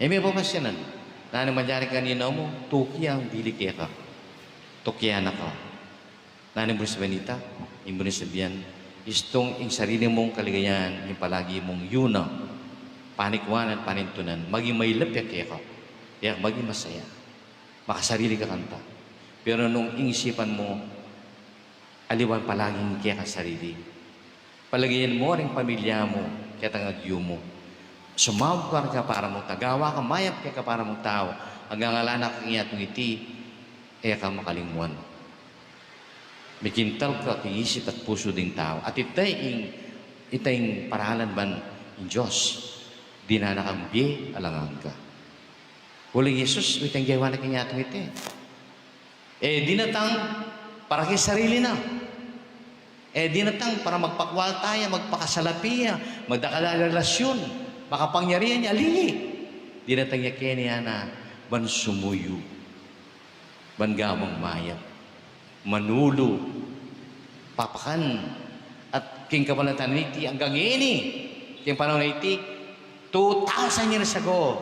e me papansinan. Nanu ing manjari king anino mu? Tuki yang bili keka. Tukian na ka. Nanu ing buri sabian nita? Ing buri sabian, istung ing sarili mung kaligayahan ing palagi mung yuna, panikwanan, panintunan, maging mailap ya keka, ya maging masaya, makasarili ka kanta. Pero nung ing isipan mu, aliwan palagi ing kekang sarili, palagian mu ring pamilya mu, ketang agyu mu. Sumaup ka king kapara mung tau, gawa kang mayap king kapara mung tau. Anggang ala na ka king yatung iti, E ka makalingwan. Mikintal ka king isip at pusu ding tau. At ita ing, ita ing paralan ban ing Dios, dinan na kang bie alang angga. Uling Jesus, ita ing gewa na king yatung iti. E dinatang para king sarili na. E dinatang para magpakwalta ya, magpakasalapi ya, magdakal a relasyun, makapangyarian ya, ali. Dinatang ya keni, ngana, ban sumuyu, ban gawang mayap, manulu, papakan, at king kabanatan iti anggang ngeni, king panaun a iti, two thousand years ago,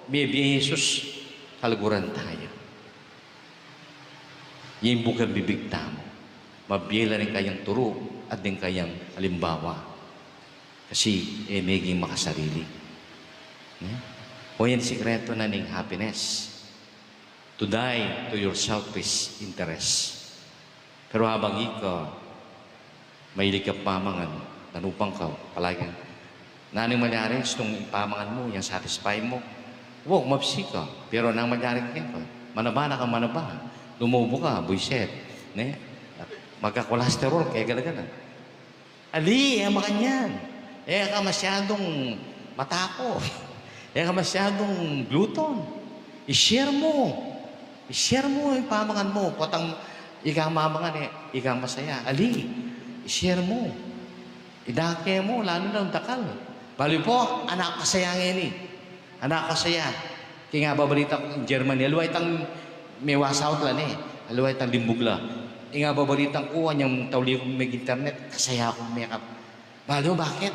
mebie i Jesus, kaluguran taya. Ing bukang bibig tamu, mabie la ring kayang turu at ding kayang alimbawa. Kasi e meging makasarili. Ne? O yan sikretu na ning happiness. To die to your selfish interest. Pero habang ika mahilig ka pamangan, nanupang ka, palagi. Nanu ing malyari, istung ipamangan mu, yang satisfy mu. Wow, mabsi ka. Pero nanu ing malyari keka, manaba na kang manaba. Lumubu ka, buiset. Ne? Magka-cholesterol ka, e gala-gala. Ali, e makanyan. E ka masyadung matako. E ka masyadung glutton. I-share mu. I-share mu ing pamangan mu. Potang ika mamangan, e, ika masaya. Ali, i-share mu. Idake mu, lalu na nung dakal. Balu pu, anak kasaya ngeni. Anak kasaya. King ababalita ku king Germany, aliwa itang me-wash out la ne. Aliwa itang limbug la. Ing ababalita ku, anyang tauli kung meg-internet, kasaya kung mekap. Balu, bakit?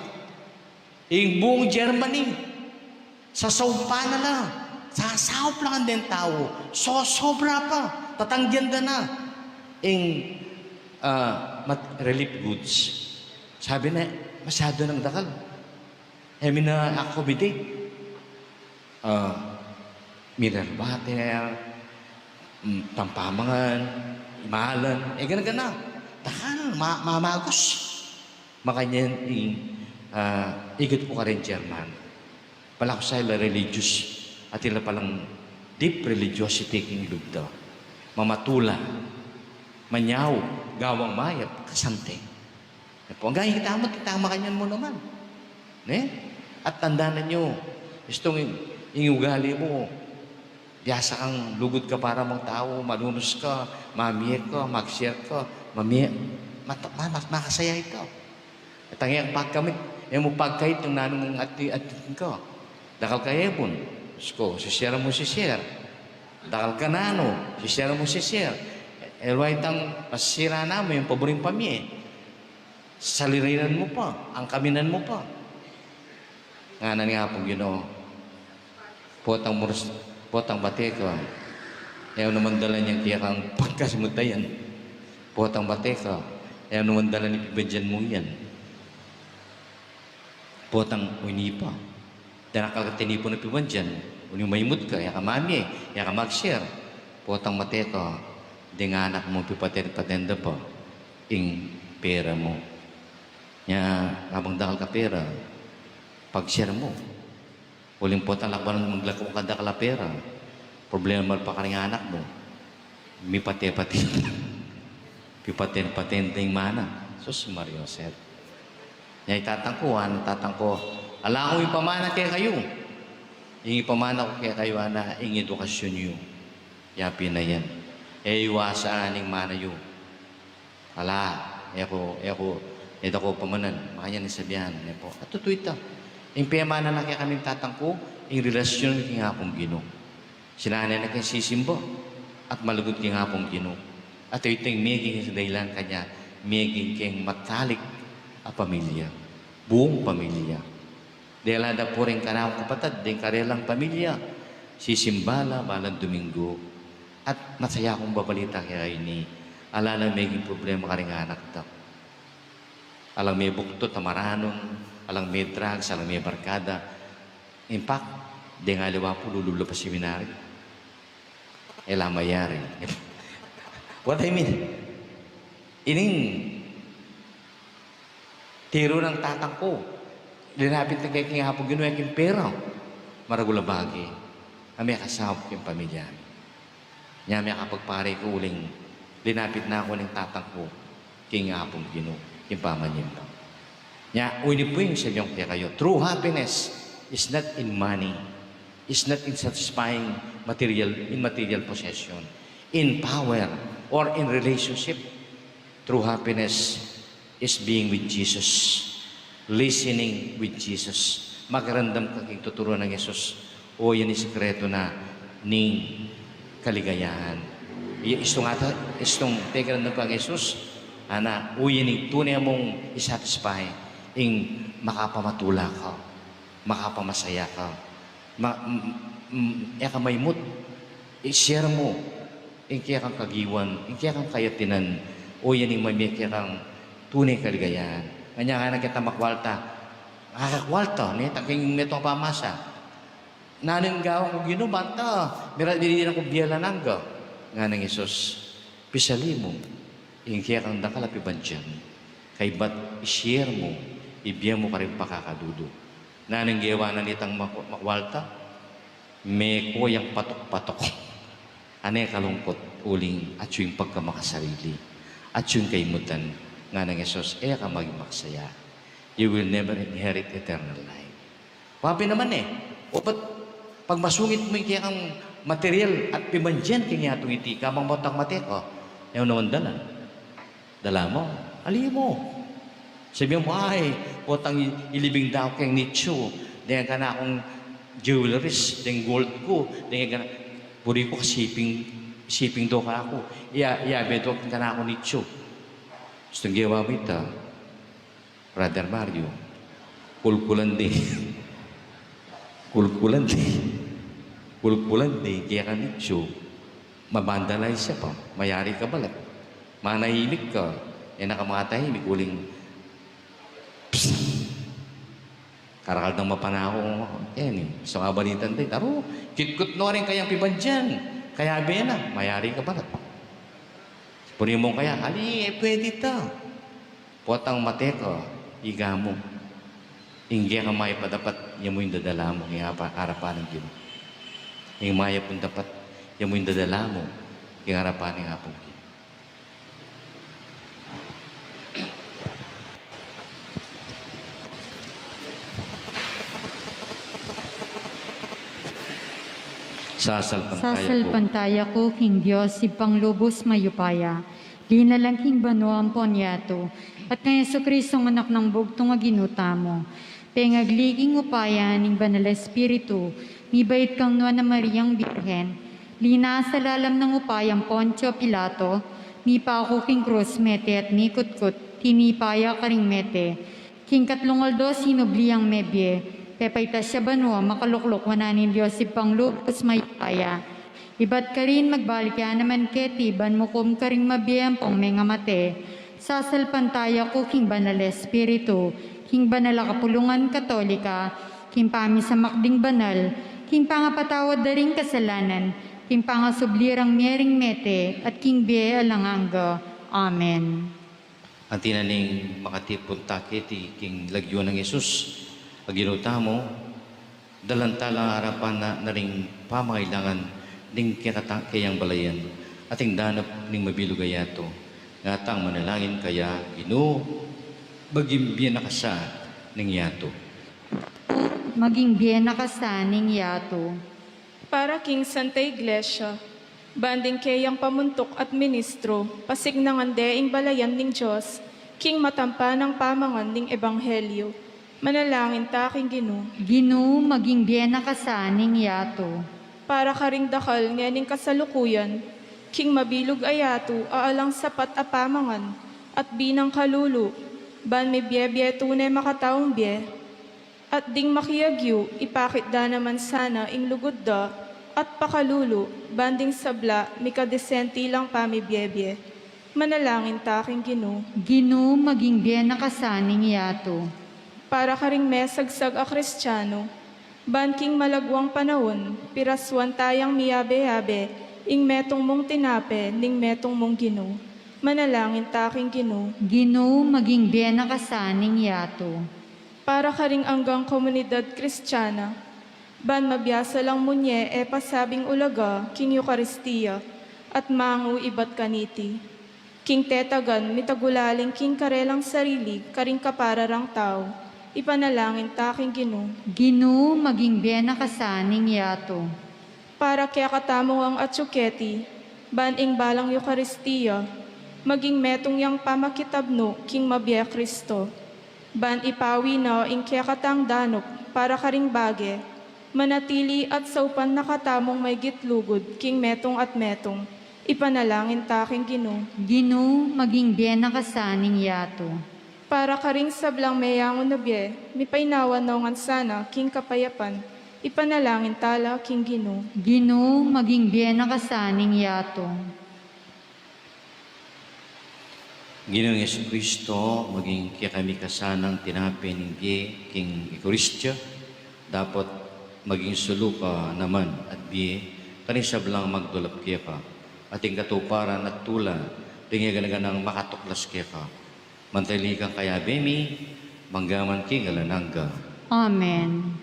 Ing buung Germany, sasaupan na la. Sasaup la ngan deng tau. Sosobra pa. Tatanggian da na ing, ah, mat-, relief goods. Sabi na, masyadu nang dakal. E mi na-accommodate. Ah, mineral water, mm, pampamangan, imalan, e gana-gana. Dakal, ma-, mamagus. Makanyan ing, ah, igat ku karin German. Pala ku sa ila religious, at ila palang deep religiosity king lub da. Mamatula, manyau, gawang mayap, kasanting. E pu, anggang itamu, itamu makanyan mu naman. Ne? At tandanan yu, istung ing, ing ugali mu, biasa kang lugud ka para mang tau, malunus ka, mamie ka, mag-share ka, mamie, mat-, ma-, ma-, makasaya ita. At ang iyang pagkamit, e mu pagkait nung nanung ati-, ati ka. Dakal ka ebun, sus ku, si-share mu, si-share. Dakal ka nanu, si-share mu, si-share. E, aliwa itang masira namu ing paburing pamie. Salirinan mu pa, angkaminan mu pa. Ngana ning Apung Ginu, potang murus, potang bate ka, e mu naman dalan yang kekang pagkasimutayan. Potang bate ka, e mu naman dalan ing pibandian mu yan. Potang ini pa. Danakal ka tinipun a pibandian, uli maimut ka, e ka mamie, e ka mag-share. Potang mate ka, ding anak mu pipaten-paten da pa ing pera mu. Nya, kabang dakal ka pera, pag-share mu. Uling potang lakwan mu maglako kang dakal a pera, problema pa karing anak mu. Mipate-pate. Pipaten-paten ding mana. Sus Maria Jose. Nya i tatang ku, ngana ning tatang ku, ala kung ipamana kekayu. Ing ipamana ku kekayu, ngana, ing edukasyon yu. Ya pin a yan. E yu asahan ing mana yu. Ala, e ku, e ku, e da ku pamanan. Makanyan ing sabian, e pu. At tutu ita. Ing pemana na kekami ning tatang ku, ing relasyon king Apung Ginu. Sinanay na keng sisimba at malugud king Apung Ginu. At ita ing meging dahilan kanya meging keng matalik a pamilya, buung pamilya. Dela da pu ring kanakung kapatad, deng karelang pamilya, sisimba la balang Domingo. At masaya kung babalita kekayu ini, ala nang meging problema karing anak da. Alang mebuktot a maranun, alang me-drugs, alang mebarkada. In fact, deng aliwa pu lulub la pa seminary. E la mayari. What I mean? Ining tiru nang tatang ku, linapit na kaya king Apung Ginu, e king pera. Maragul a bage a mekasaup king pamilya mi. Nya, mekapagpare ku, uling linapit na ku ning tatang ku king Apung Ginu, king pamanyimba. Nya, uling pu ing sabian ku kekayu, true happiness is not in money, is not in satisfying material, in material possession, in power, or in relationship. True happiness is being with Jesus, listening with Jesus. Makiramdam ka king tuturuan nang Jesus. O, yan ing sikretu na ning kaligayahan. I-, istung ata, istung pakiramdam ka kang Jesus, ana, o, yan ing tune mung i-satisfy, ing makapamatula ka, makapamasaya ka, ma-, m-, m-, e ka maimut, i-share mu ing kekang kagiwan, ing kekang kayatinan, o, yan ing mamie kekang tune kaligayahan. Anya ngana, kita makwalta, makakwalta, ne, tangking metung pamasa. Nanu ing gawan ku, Ginu, banta mira-, mirinan ku bie alang angga? Ngana nang Jesus, pisali mu ing kekang dakal a pibandian, kaybat i-share mu ing bie mu karing pakakalulu. Nanu ing gewa na nitang mak-, makwalta? Meko yang patok-patok. Ane kalungkut, uling atyu ing pagkamakasarili, atyu ing kaimutan. Ngana nang Jesus, e ka maging makasaya. You will never inherit eternal life. Wa pin naman e. O, ba't pagmasungit mu ing kekang material at pibandian king yatu iti, kabang potang mate ka, e mu naman dalan? Dala mu, ali mu. Sabian mu, ay, potang i-, ilibing da ku keng nicho, deng kanaku jewelries, deng gold ku, deng kana-, buri ku siping, siping do kanaku, iya-, iyabe do kanakung nicho. Istung gewa mu ita, Brother Mario, kulkulan de. Kulkulan de. Kulkulan de, kaya kami, so, ma-vandalize ya pa, mayari ka balat. Manahimik ka, e na ka makatahimik, uling, psst! Karakal dang mapanako, e ni, so nga balitan de, taru, kitkut no rin kayang pibandian, kayabe na, mayari ka balat. Puni mu kaya, ali, e pwede ta. Potang mate ka, iga mu. Ing keka mayap a dapat, ya mu ing dadala mu king apa-, arapan ning Ginu. Ing mayap a dapat, ya mu ing dadala mu king arapan ning Apung Ginu. Sasalpantaya ku. Sasalpantaya ku king Dios, Ibpang lubus mayupaya, linalang king banua ampon yatu, at kang Jesucristo, anak nang bugtung a Ginu tamu, pengagli king upaya ning Banal Espiritu, mibait kang Nuan a Mariang Birhen, linasa lalam ning upayang Poncio Pilato, mipaku king krus, mete at mikutkut, tinipa ya karing mete, king katlung aldo sinubli yang mebie, pepaitas ya banua, makalukluk wanan ning Dios Ibpang lubus mayupaya. Ibat karin magbalik ya naman keti ban mukum karing mabie ampong mengamate. Sasalpantaya ku king Banal Espiritu, king banal a kapulungan Katolika, king pamisamak ding banal, king pangapatawad da ring kasalanan, king pangasubli rang mie ring mete, at king bie alang angga. Amen. Anti na ning makatipun ta keti king lagyu nang Jesus a Ginu tamu, dalan ta la arapan na, na ring pamangailangan ning kekata-, keyang balayan, at ing danap ning mabilug a yatu. Nga tang manalangin kaya, Ginu, maging bie na ka sa ning yatu. Maging bie na ka sa ning yatu. Para king Santa Iglesia, ban ding keyang pamuntuk at ministro, pasignangan de ing balayan ning Dios, king matampan a pamangan ning ebanghelyo. Manalangin ta king Ginu. Ginu, maging bie na ka sa ning yatu. Para karing dakal ngening kasalukuyan, king mabilug a yatu a alang sapat a pamangan, at binang kalulu, ban mibie-bie tune makataung bie. At ding makiagyu, ipakit da naman sana ing lugud da, at pakalulu, ban ding sabla, mikadisenti lang pamibie-bie. Manalangin ta king Ginu. Ginu, maging bie na ka sa ning yatu. Para karing mesagsag a Kristiano, ban king malagwang panaun, piraswan tayang miyabe-yabe, ing metung mung tinape, ning metung mung Ginu. Manalangin ta king Ginu. Ginu, maging bie na ka sa ning yatu. Para karing anggang komunidad Kristiana, ban mabiasa lang munye e pasabing ulaga king Eukaristia, at mangu ibat kaniti. King tetagan, mitagulaling king karelang sarili karing kapara rang tau, ipanalangin ta king Ginu. Ginu, maging bie na ka sa ning yatu. Para kekatamu ngan atyu keti, ban ing balang Eukaristia, maging metung yang pamakitabnu king mabie Kristo. Ban ipawi na ing kekatang danup para karing bage, manatili at saupan na katamung maygit lugud king metung at metung, ipanalangin ta king Ginu. Ginu, maging bie na ka sa ning yatu. Para karing sablang meyangu na bie, mipainawa na ngan sana king kapayapan, ipanalangin ta la king Ginu. Ginu, maging bie na ka sa ning yatu. Ginu Jesucristo, maging kekami ka sanang tinape ning bie king Eukaristia, dapot maging sulu ka naman at bie karing sablang magdulap keka, at ing katuparan at tula ring ganang makatuklas keka. Manatili kang kayabe mi, mangga man king alang angga. Amen.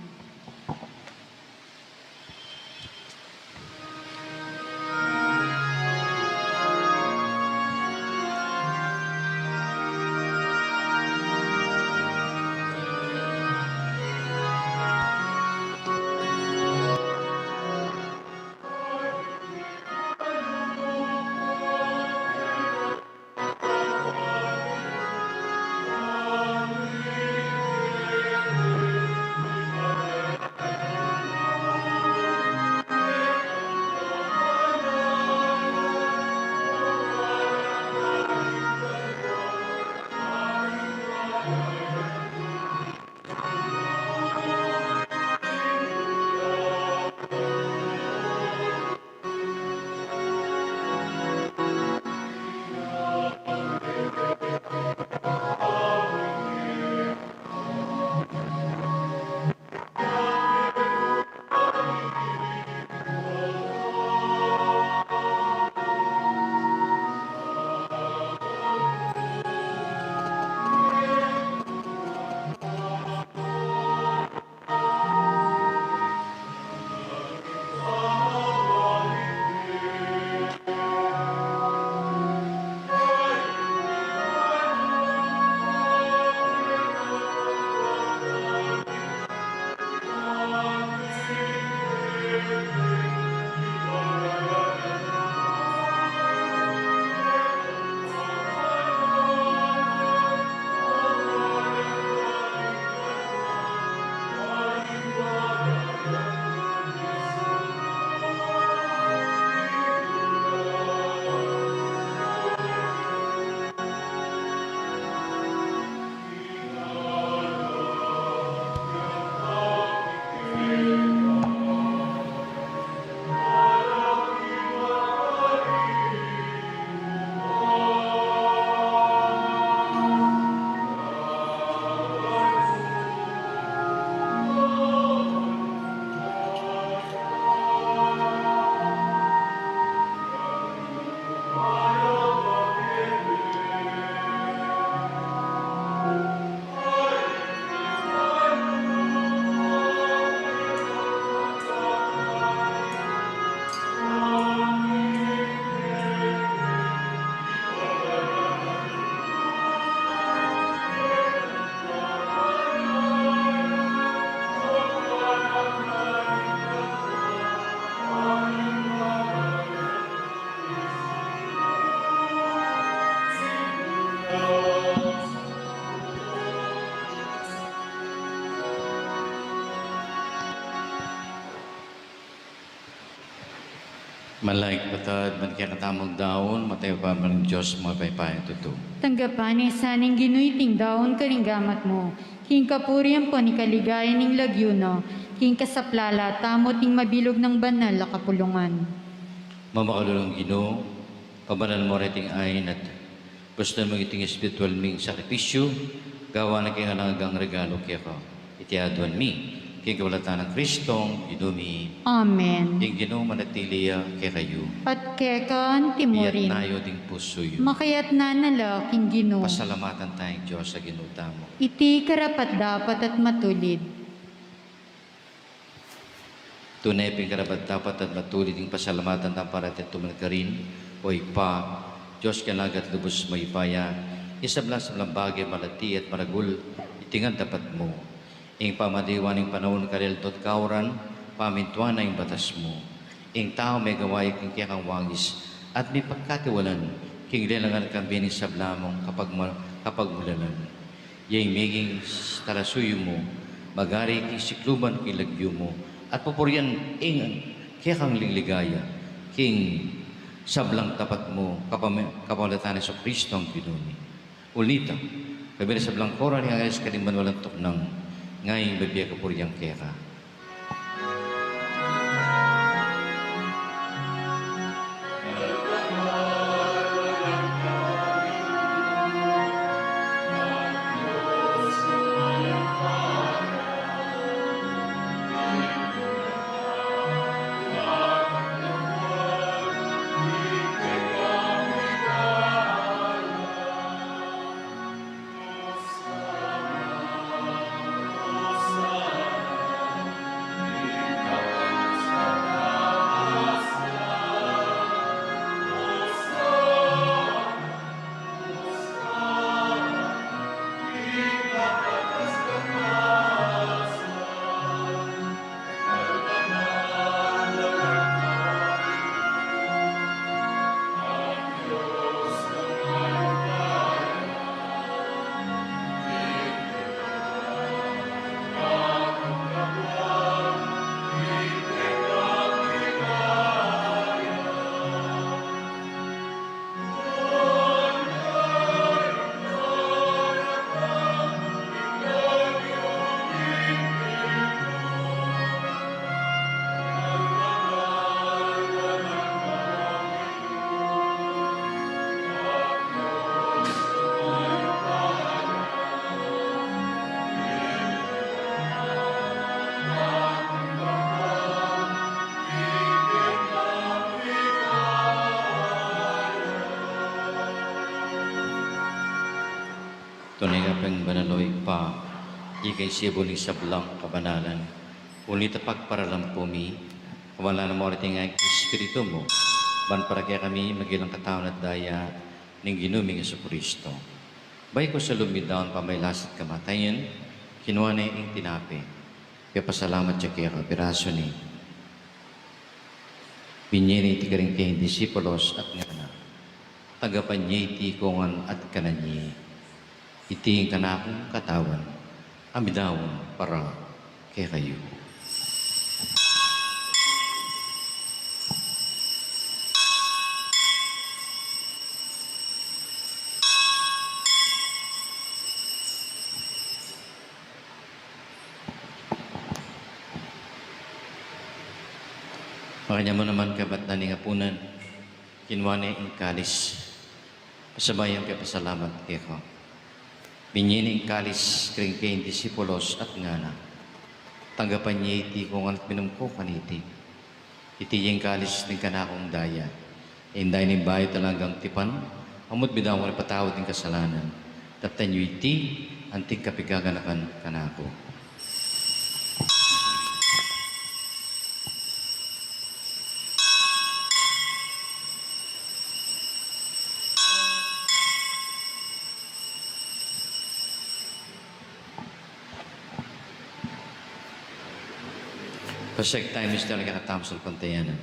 Manalangin katamu, ban kekatamung daun, matayupan na ning Dios mapaypang tutu. Tanggapan na sa ning Ginu iting daun karing gamat mu, king kapurian ampon king kaligayan ning lagyu na, king kasaplalan tamu at ning mabilug nang banal a kapulungan. Mamakalulung Ginu, pabanal mu reting ain at pusuan mu iting espiritual ming sakripisyu, gawan na king alang anggang regalu keka. Iti aduan mi king kapalatan nang Kristong Ginu mi. Amen. Ing Ginu manatili ya kekayu. At keka anti mu rin. Iyatas yu ding pusu yu. Makayatas na la king Ginu. Pasalamatan taya ing Dios a Ginu tamu. Iti karapat-dapat at matulid. Tune pin karapat-dapat at matulid ing pasalamatan da para tet tuman karin, O Ibpa, Dios kayang lagat lubus mayupaya, ing sablang-sablang bage malati at maragul, iti ngan dapat mu. Ing pamadiwa ning panaun, kalildo at kauran, pamintuan na ing batas mu. Ing tau megawa ya king kekang wangis, at mipagkatiwalan, king lelangan kambe ning sabla mung kapagma-, kapagmulalan. Ya ing meging talasuyu mu, magari king sikluban king lagyu mu, at pupurian ing kekang ligaya, king sablang tapat mu, kapam-, kapamilatan Jesucristo ang Ginu mi. Uli na nita, kabang sablang koral ning angel, kalimban walang tuknang, ngeni at bibie kapurian keka. Tune ka pin banal, O Ibpa, ika ing simbul ning sablang kabanalan. Uli na nita, pagparalan pu mi, kabanalan mu reti ngan ing Espiritu mu, ban para kekami maging katawan at daya ning Ginu ming Jesucristo. Bayu ku sa lub mi daun pamaglasat kamatayan, kinua ne ing tinape, pepasalamat ya keka, pirasu ne, binye ne iti karing kayang disipulos at ngana: Tanggapan ye iti ikongan at kanan ye. Iti ing kanakung katawan, a midaun para kekayu. Makanyan mu naman, kabatnan ning apunan, kinua ne ing kalis, pasabayang pepasalamat keka, binye ne ing kalis karing kayang disipulos at ngana: Tanggapan ye iti ikongan at minum ko kaniti. Iti ing kalis ning kanakung daya, ing daya ning bayu at alang anggang tipan, a mubat midaun para ipatawad king kasalanan. Taptan yu iti anting kapigaganakan kanaku. Pasakit tamu, mister, kakatamsal pantayanan.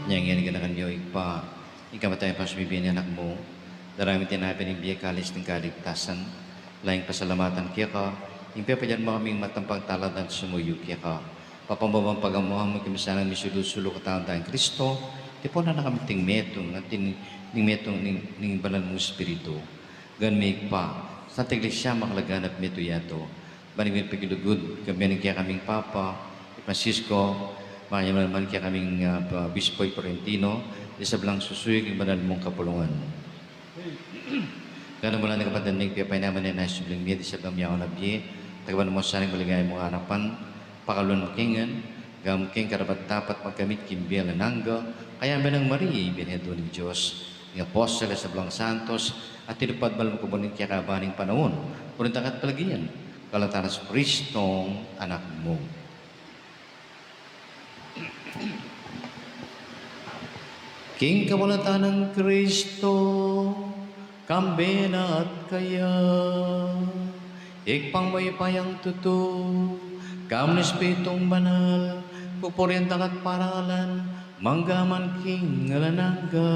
Inya ngeni, ganakan yu, Ibpa, ing kamatayan at pamibie ning Anak mu, darame ing tinape ning bie, kalis ning kaligtasan, lalu ing pasalamatan keka, ing pepalyari mu kaming matampang taladan sumuyu keka. Papa, babang pagamuan mu king misanang misulu-sulu katamung Kristo, tipunan na kami king metung, at tin-, ning metung ning, ning banal mung Espiritu. Gamian mu pa, sa Santa Iglesia makalaganap metung yatu. Ban ing pigilugud, gamian mu ing kekaming Papa, i Francisco, makanyan mu naman ing kekaming, ah, pa-, Obispo i Florentino, ding sablang susuyu king banal mung kapulungan. Gamian mu la ring kapatad ming piyapainaman ning nais subling mie, ding sablang miyauna bie, tagapan mu sana ing maligaya mung arapan, pakaluan mu kami ngan, gawan mu kaming karapat-dapat magkamit king bie alang angga, kayang Birhen Maria, ibie ning Dios, ing apostol at sablang santos, at tinupad banal mung kabud ning kekaban ning panaun, uling tanggat palagian, kaulatan nang Jesucristong Anak mu. King kaulatan nang Kristo, kambe na at kaya, Ibpang mayupayang tutu, kayabe ning Espiritung Banal, pupurian tanggat parangalan, mangga man king alang angga.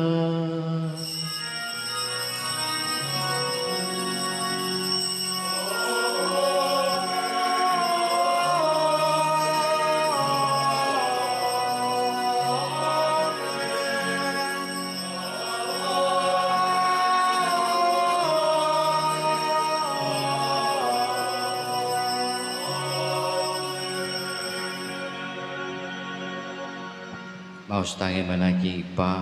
Maus tang manalangin king Ibpa,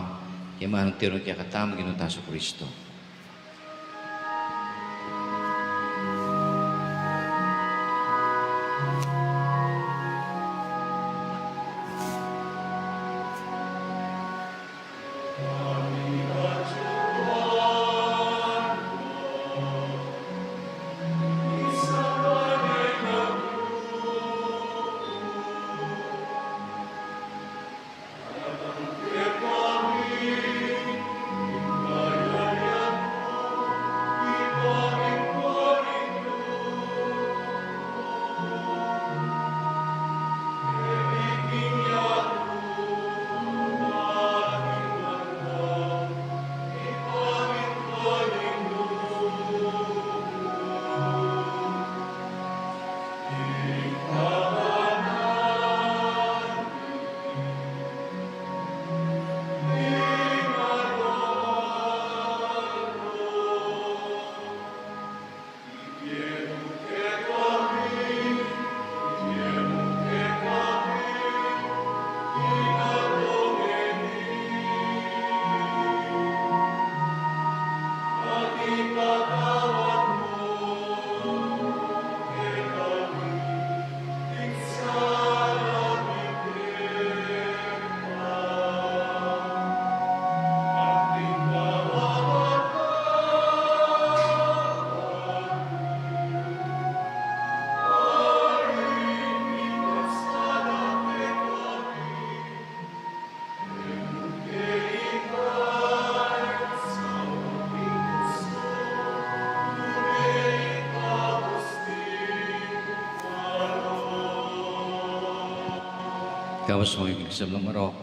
king manung tiru ning kekatang Ginung Jesucristo. Kamus mo ing sablang marok,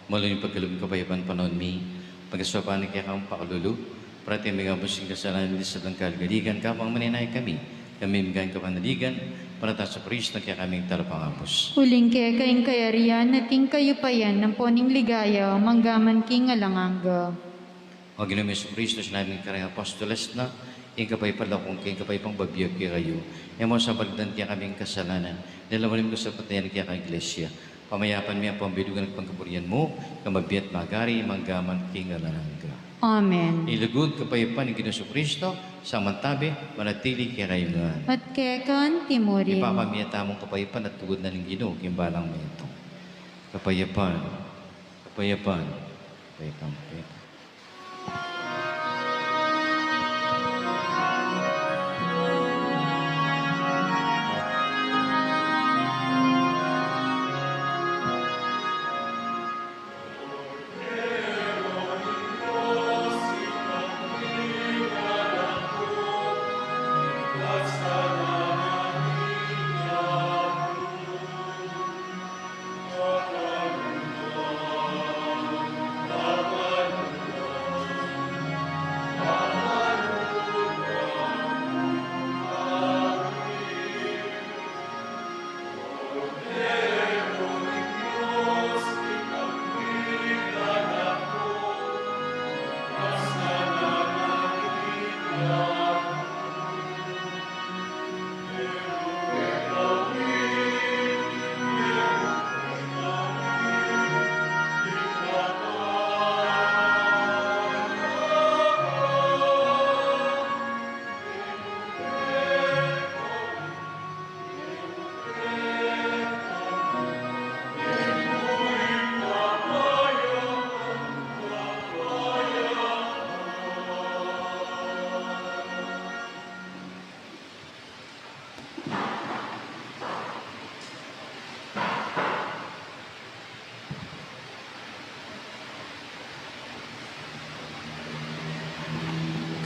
malu ning pagkalub ning kapayapan panaun mi, pagkasaupan ning kekang pakalulu, parati migabus king kasalanan ding sablang kaligaligan, kabang maninaya kami, kami migay king kapanaligan, palataya Jesucristo, kekaming Talapangabus. Uling keka ing kayarian, at ing kayupayan, ampo ning ligaya, mangga man king alang angga. O Ginu ming Jesucristo, sinabi mu king kekaring apostoles na, ing kapayapan lakung ke, ing kapayapan ku babie ku kekayu. E mu sa balikdan ing kekaming kasalanan, nune lawan ing kasalpantayanan ning kekang Iglesia. Pamayapan mi ampon bilugan king pangkaburian mu, king mabie at magari, mangga man king alang angga. Amen. Ing lugud, kapayapan ning Ginu Jesucristo, sa mantabi, manatili kekayu ngan. At keka naman murin. Ipamamie tamu ing kapayapan at lugud na ning Ginu, king balang metung. Kapayapan, kapayapan, kapayapan, kapayapan.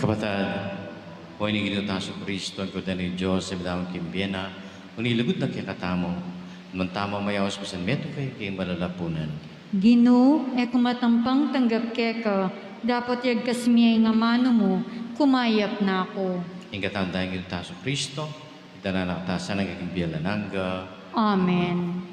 Kapatad, o ini Ginu tamu Jesucristo, ing Kordero ning Dios, a mipamagkaluguran king bie na, o ini lugud na kekatamu, nung tamu mayaus misan metung kaya king malalapunan. Ginu, e ku matampang tanggap keka, dapot yagkas mu ing amanu mu, kumayap na ku. Ing gatang daya ning Ginu tamu Jesucristo, idala na katamu king bie alang angga. Amen.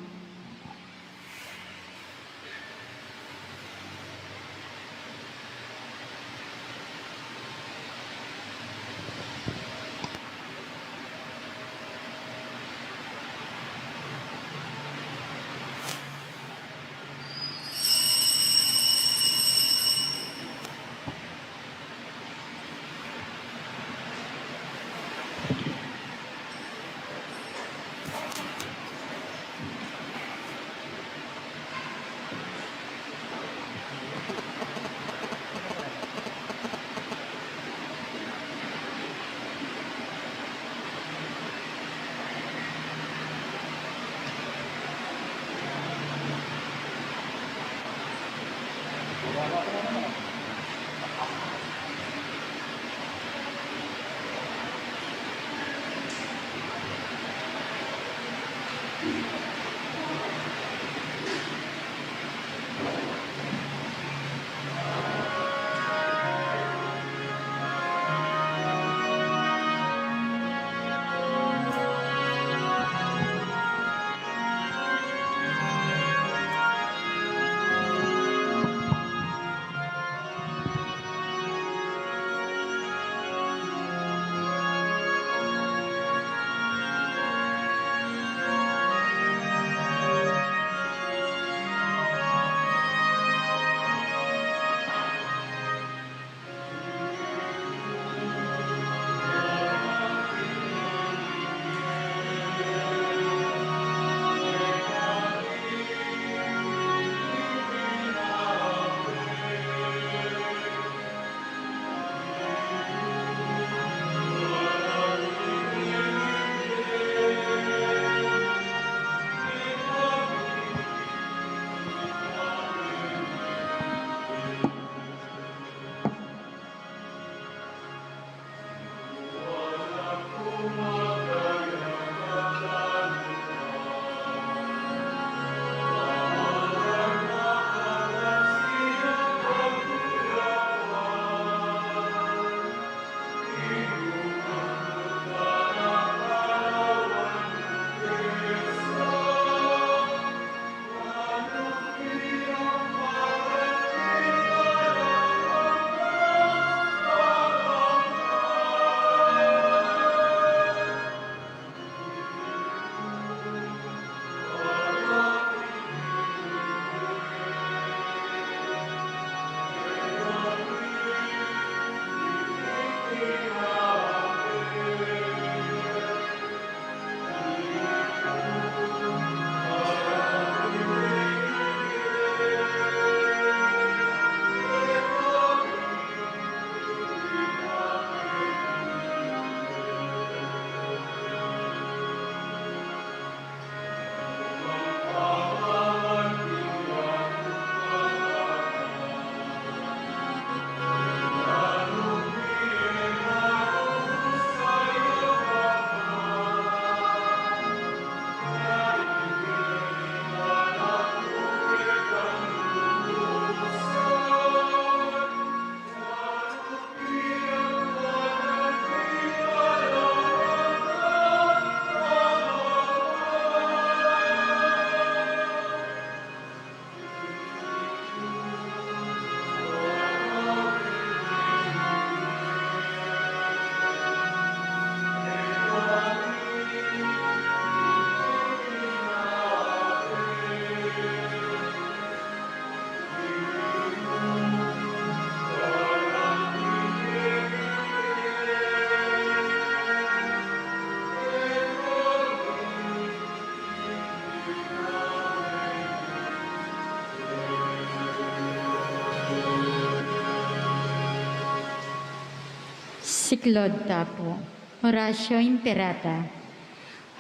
Siklaud ta pu. Oratio Imperata.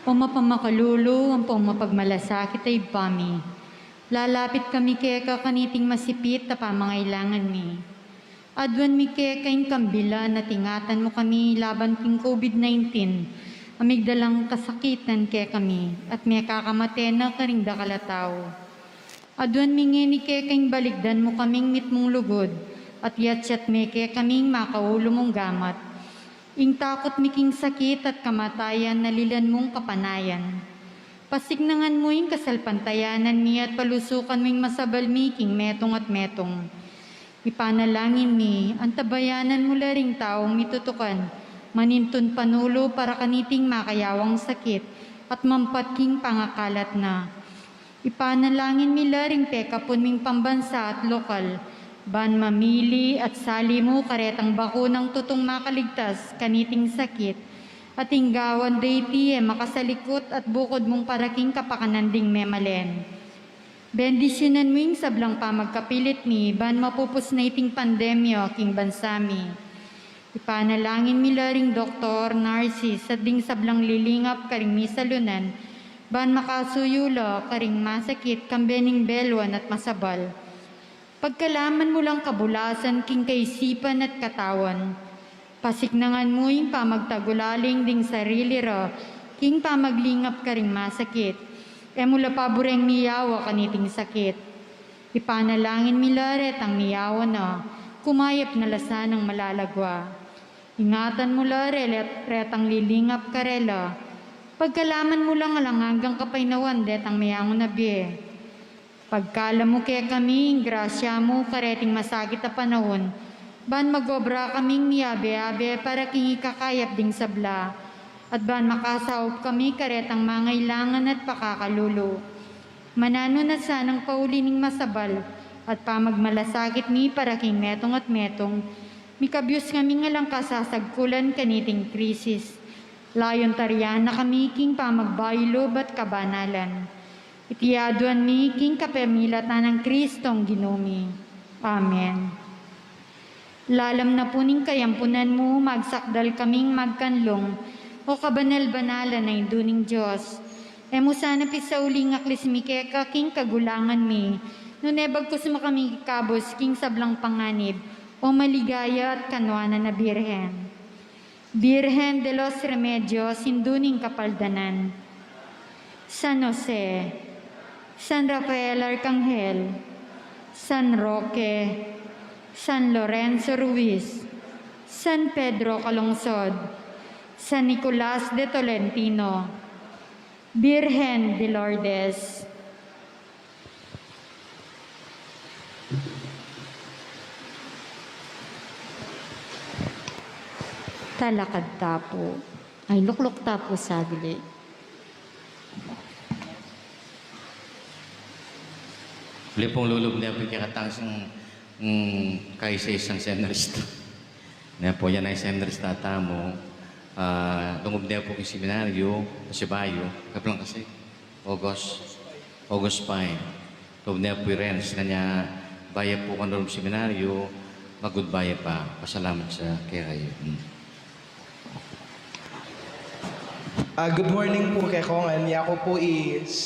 O mapamakalulu ampong mapagmalasakit a Ibpa mi, lalapit kami keka kaniting masipit a pamangailangan mi. Aduan mi keka ing kambilan at ingatan mu kami laban king COVID nineteen, a migdalang kasakitan kekami, at mekakamate na karing dakal a tau. Aduan mi ngeni keka ing balikdan mu kaming mitmung lugud, at yatyat me kekami ing makaulu mung gamat. Ing takut mi king sakit at kamatayan, nalilan mung kapanayan. Pasiknangan mu ing kasalpantayanan mi at palusukan mu ing masabal mi king metung at metung. Ipanalangin mi, antabayanan mu la ring taung mitutukan, manintun panulu para kaniting makayawang sakit at mampat king pangakalat na. Ipanalangin mi la ring pekapun ming pambansa at lokal, ban mamili at sali mu karetang bakunang tutung makaligtas kaniting sakit, at ing gawan da iti e makasalikut at bukud mung para king kapakanan ding memalen. Bendisyunan mu ing sablang pamagkapilit mi, ban mapupus na iting pandemya king bansa mi. Ipanalangin mi la ring doktor, narsis, at ding sablang lilingap karing misalunan, ban makasuyu la karing masakit, kambe ning belwan at masabal. Pagkalaman mu lang kabulasan king kaisipan at katawan. Pasiknangan mu ing pamagtagulaling ding sarili ra king pamaglingap karing masakit. E mu la pabureng miyawa kaniting sakit. Ipanalangin mi la retang miyawa na, kumayap na la sanang malalagwa. Ingatan mu la re-, retang lilingap karela. Pagkalaman mu lang alang anggang kapaynawan detang meyangu na bie. Pagkalam mu kekami ing grasya mu kareting masakit a panaun, ban mag-obra kaming miyabe-abe para king ikakayap ding sabla, at ban makasaup kami karetang mangailangan at pakakalulu. Mananu na sanang pauli ning masabal at pamagmalasakit mi para king metung at metung, mikabyus kaming alang kasasagkulan kaniting krisis. Layun tarian na kami king pamagbayu lub at kabanalan. Iti aduan mi king kapamilatan nang Kristong Ginu mi. Amen. Lalam na pu ning kayampunan mu, magsakdal kaming magkanlung, o kabanal-banalan a Indu ning Dios. E mu sana pisauli ing aklis mi keka king kagulangan mi, nune bagkus mu kami ikabus king sablang panganib, o maligaya at kanwanan a Birhen. Birhen de los Remedios, Indu ning Kapaldanan. San Jose, San Rafael Arcangel, San Roque, San Lorenzo Ruiz, San Pedro Calungsod, San Nicolas de Tolentino, Birhen de Lourdes. Talakad ta pu. Ay, lukluk ta pu saglit. Uli pung lulub ne pu ing kekatamung, mm, kaisa-isang seminarista. Ne pu, yan a seminarista tamu, ah, lungub ne pu king seminaryo, pasibayu, kablang kasi, August, August five. Lungub ne pu i Renz, kanya baya pu kanu king seminaryo, mag-goodbye pa, pasalamat sa kekayu. Hmm. Ah, good morning pu kekongan. Yaku pu i,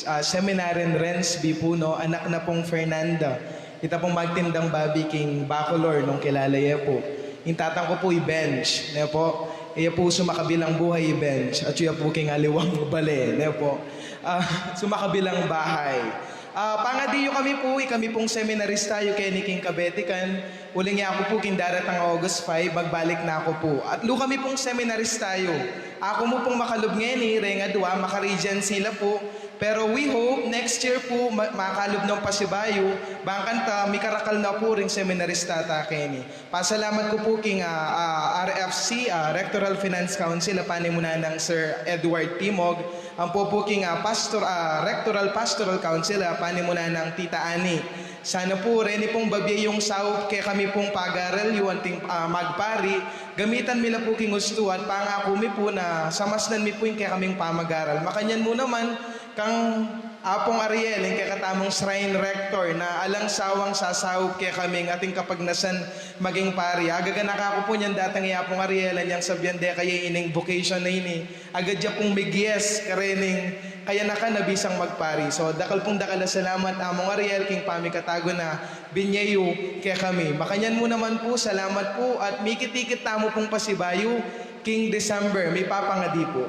ah, seminaryan Renz B. Puno, anak na pung Fernanda. Ita pung magtindang babi king Bacolor nung kilala ye pu. Ing tatang ku pu i Benj, ne pu? Iya pu sumakabilang buhay i Benj. At iya pu king aliwang bale, ne pu? Ah, sumakabilang bahay. Ah, pangadi yu kami pu, ikami pung seminarista yu keni king Kabetikan. Uling yaku pu king daratang August five, magbalik na ku pu. Atlu kami pung seminarista yu. Aku mu pung makalub ngeni, reng adua, maka-regency la pu. Pero we hope next year pu, ma-, makalub nang pasibayu, bang kanita, mikarakal na pu ring seminarista ta keni. Pasalamat ku pu king, ah, ah, R F C, ah, Rectoral Finance Council, a panimunan nang Sir Edward Timog, ampo pu king, ah, pastor-, ah, Rectoral Pastoral Council, a panimunan nang Tita Annie. Sana pu, reni pung babie yung saup kekami pung pagaral, yung anting, ah, magpari, gamitan mi la pu king ustu at pangaku mi pu na samasnan mi pu ing kekaming pamagaral. Makanyan mu naman, kang Apong Ariel, ing kekatamung shrine rector na alang sawang sasaup kekami ing ating kapagnasan maging pari. Agaganaka ku pu niyan datang i Apong Ariel, anyang sabian de kaya ining vocation na ini, agad ya pung mig-yes karening kayanakan a bisang magpari. So, dakal pung dakal a salamat, Among Ariel, king pamikatago na binye yu kekami. Makanyan mu naman pu, salamat pu, at mikit-ikit tamu pung pasibayu king December, mipapangadi pu.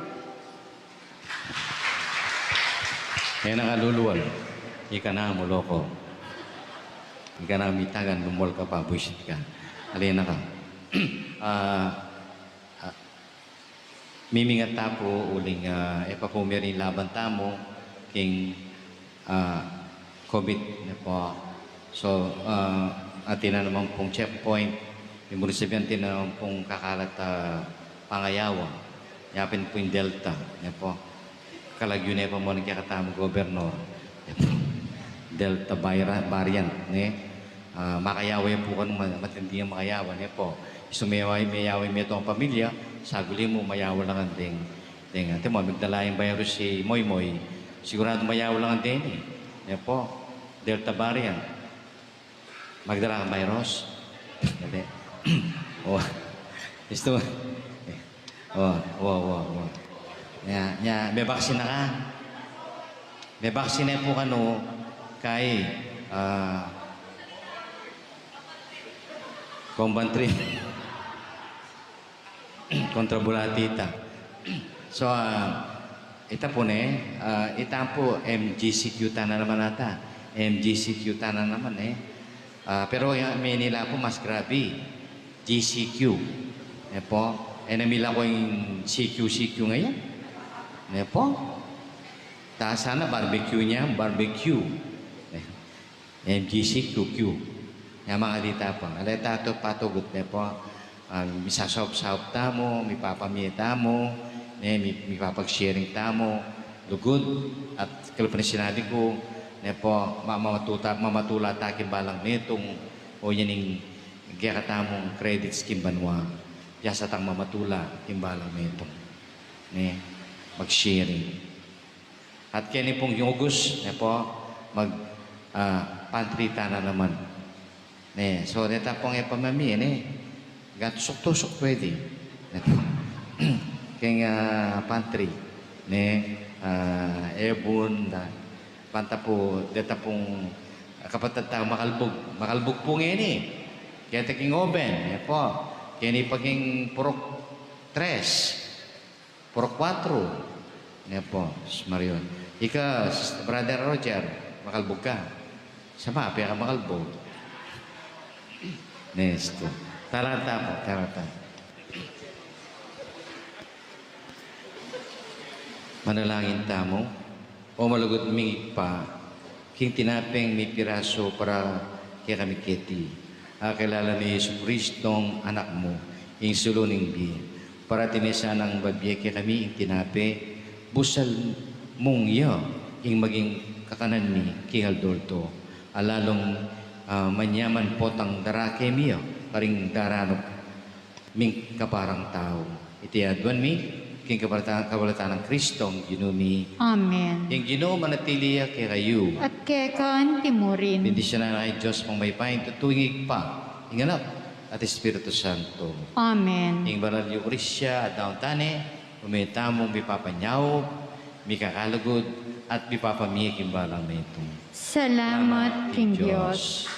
E na ka lulual, ika na muloko. Ika na mitagan, lumual ka pa, buisit ka. Ali na ka. Ah, ah, mimingat ta pu uling, ah, e pa pu meri ing laban tamu king, ah, COVID, ne pu. So, ah, atin na naman pung checkpoint, ibig sabihin atin na naman pung kakalat a pangayawa. Ya pin pu ing Delta, ne pu. Kalagyu ne pa mu ning kekatamung gobernor, ne pu. Delta vira-, variant, ne. Ah, makayawa ya pu kanu, ma-, matindi yang makayawa, ne pu. Isu meyawa, meyawa metung a pamilya, saguli mu mayawa la ngan deng, deng, ate mu, migdala ing virus i Moymoy, siguradu mayawa la ngan deni, ne pu. Delta variant. Magdala kang virus? Dali. O. Istu. O, o, o, o. Nya, nya, mebaksin na ka? Mebaksin ne pu kanu kay, ah, Coventry. Kontra bulati ta. So, ah, ita pu ne, ah, ita pu M G C Q ta na naman ata. M G C Q ta na naman, e. Ah, pero ya, Manila pu mas grabe. G C Q. Ne pu. E na mila ko ing C Q C Q ngayan. Ne pu. Ta sana barbecue niya, barbecue. E. M G C Q Q. Nya mangadi ta pu. Ala ta pu patugut, ne pu. Ah, misasaup-saup tamu, mipapamie tamu, ne, mi-, mipapag-sharing tamu, lugud, at kalupa ning sinabi ku, ne pu, ma-, mamatuta-, mamatula ta king balang metung, o yan ing kekatamung credits king banua, piasa tang mamatula king balang metung. Ne, mag-sharing. At keni pung August, ne pu, mag, ah, pantry ta na naman. Ne, so, neta pung e pa mami, ne, gatusuk-tusuk pwede. Ne pu, keng, ah, pantry, ne, ah, ebun, da, banta pu, deta pung, ah, kapatad ta makalbug, makalbug pu ngeni. Keta king oven, ne pu, keni pa king purok tres. Purok kuatro. Ne pu, Sus Maria. Ika, Brother Roger, makalbug ka. Sa mape ka makalbug. Nestu. Tarata pu, tarata. Manalangin tamu. O malugud ming Ibpa, king tinapeng mipirasu para kekami keti, akilala mi i Jesucristong Anak mu, ing sulu ning bie. Para tine sanang babie kekami ing tinape, busal mung iya ing maging kakanan mi king aldo-aldo. A lalung, ah, manyaman potang darake mi ya karing daranup ming kaparang tau. Iti aduan mi king kabalata-, kabalatan nang Kristong Ginu mi. Amen. Ing Ginu manatili ya kekayu. At keka anti mu rin. Bendisyunan na kayu ning Dios a mayupaya, ing tutu, ing Ibpa, ing Anak, at Espiritu Santo. Amen. Ing banal a Eukaristia a daun tane, ume tamung mipapanyaup, mikakalugud, at mipapamie king balang metung. Salamat king Dios.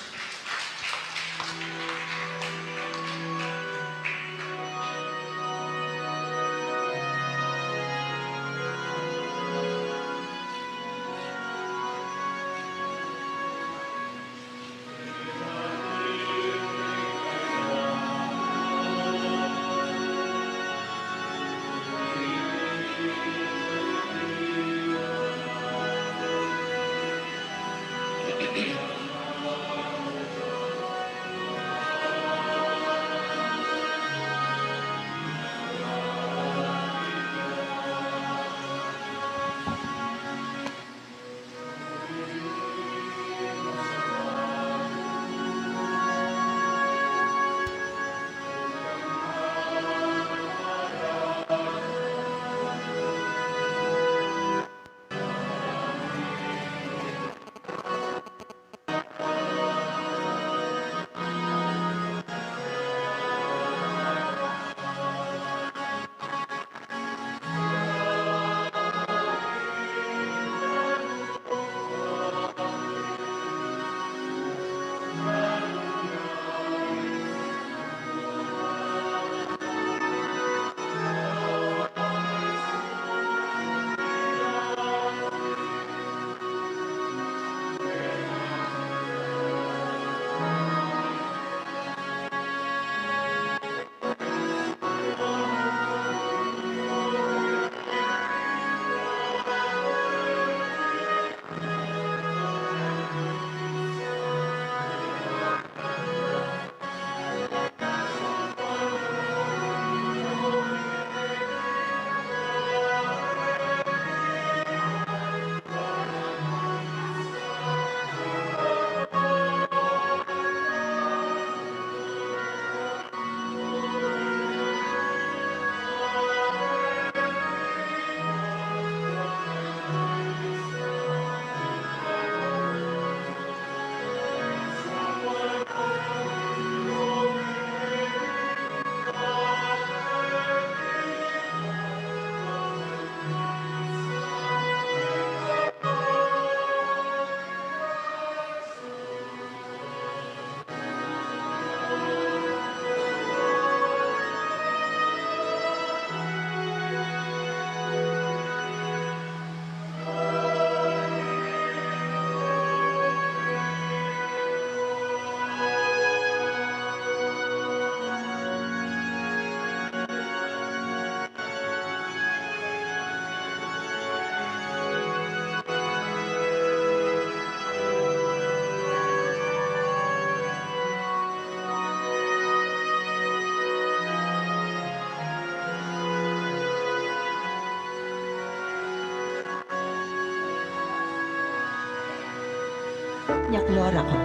Nyaklora ko.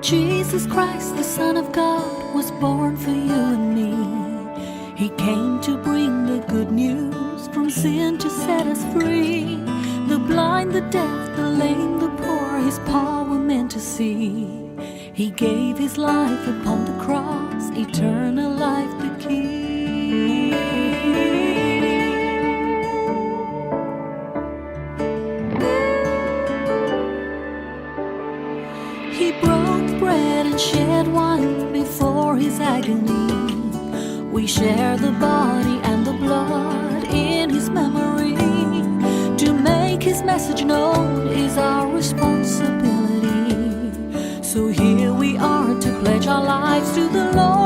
Jesus Christ, the Son of God, was born for you and me. He came to bring the good news, from sin to set us free. The blind, the deaf, the lame, the poor, his power meant to see. He gave his life upon the cross, eternal life the key. He broke bread and shed wine before his agony. We share the body and the blood in his memory. To make his message known is our responsibility. So here we are to pledge our lives to the Lord.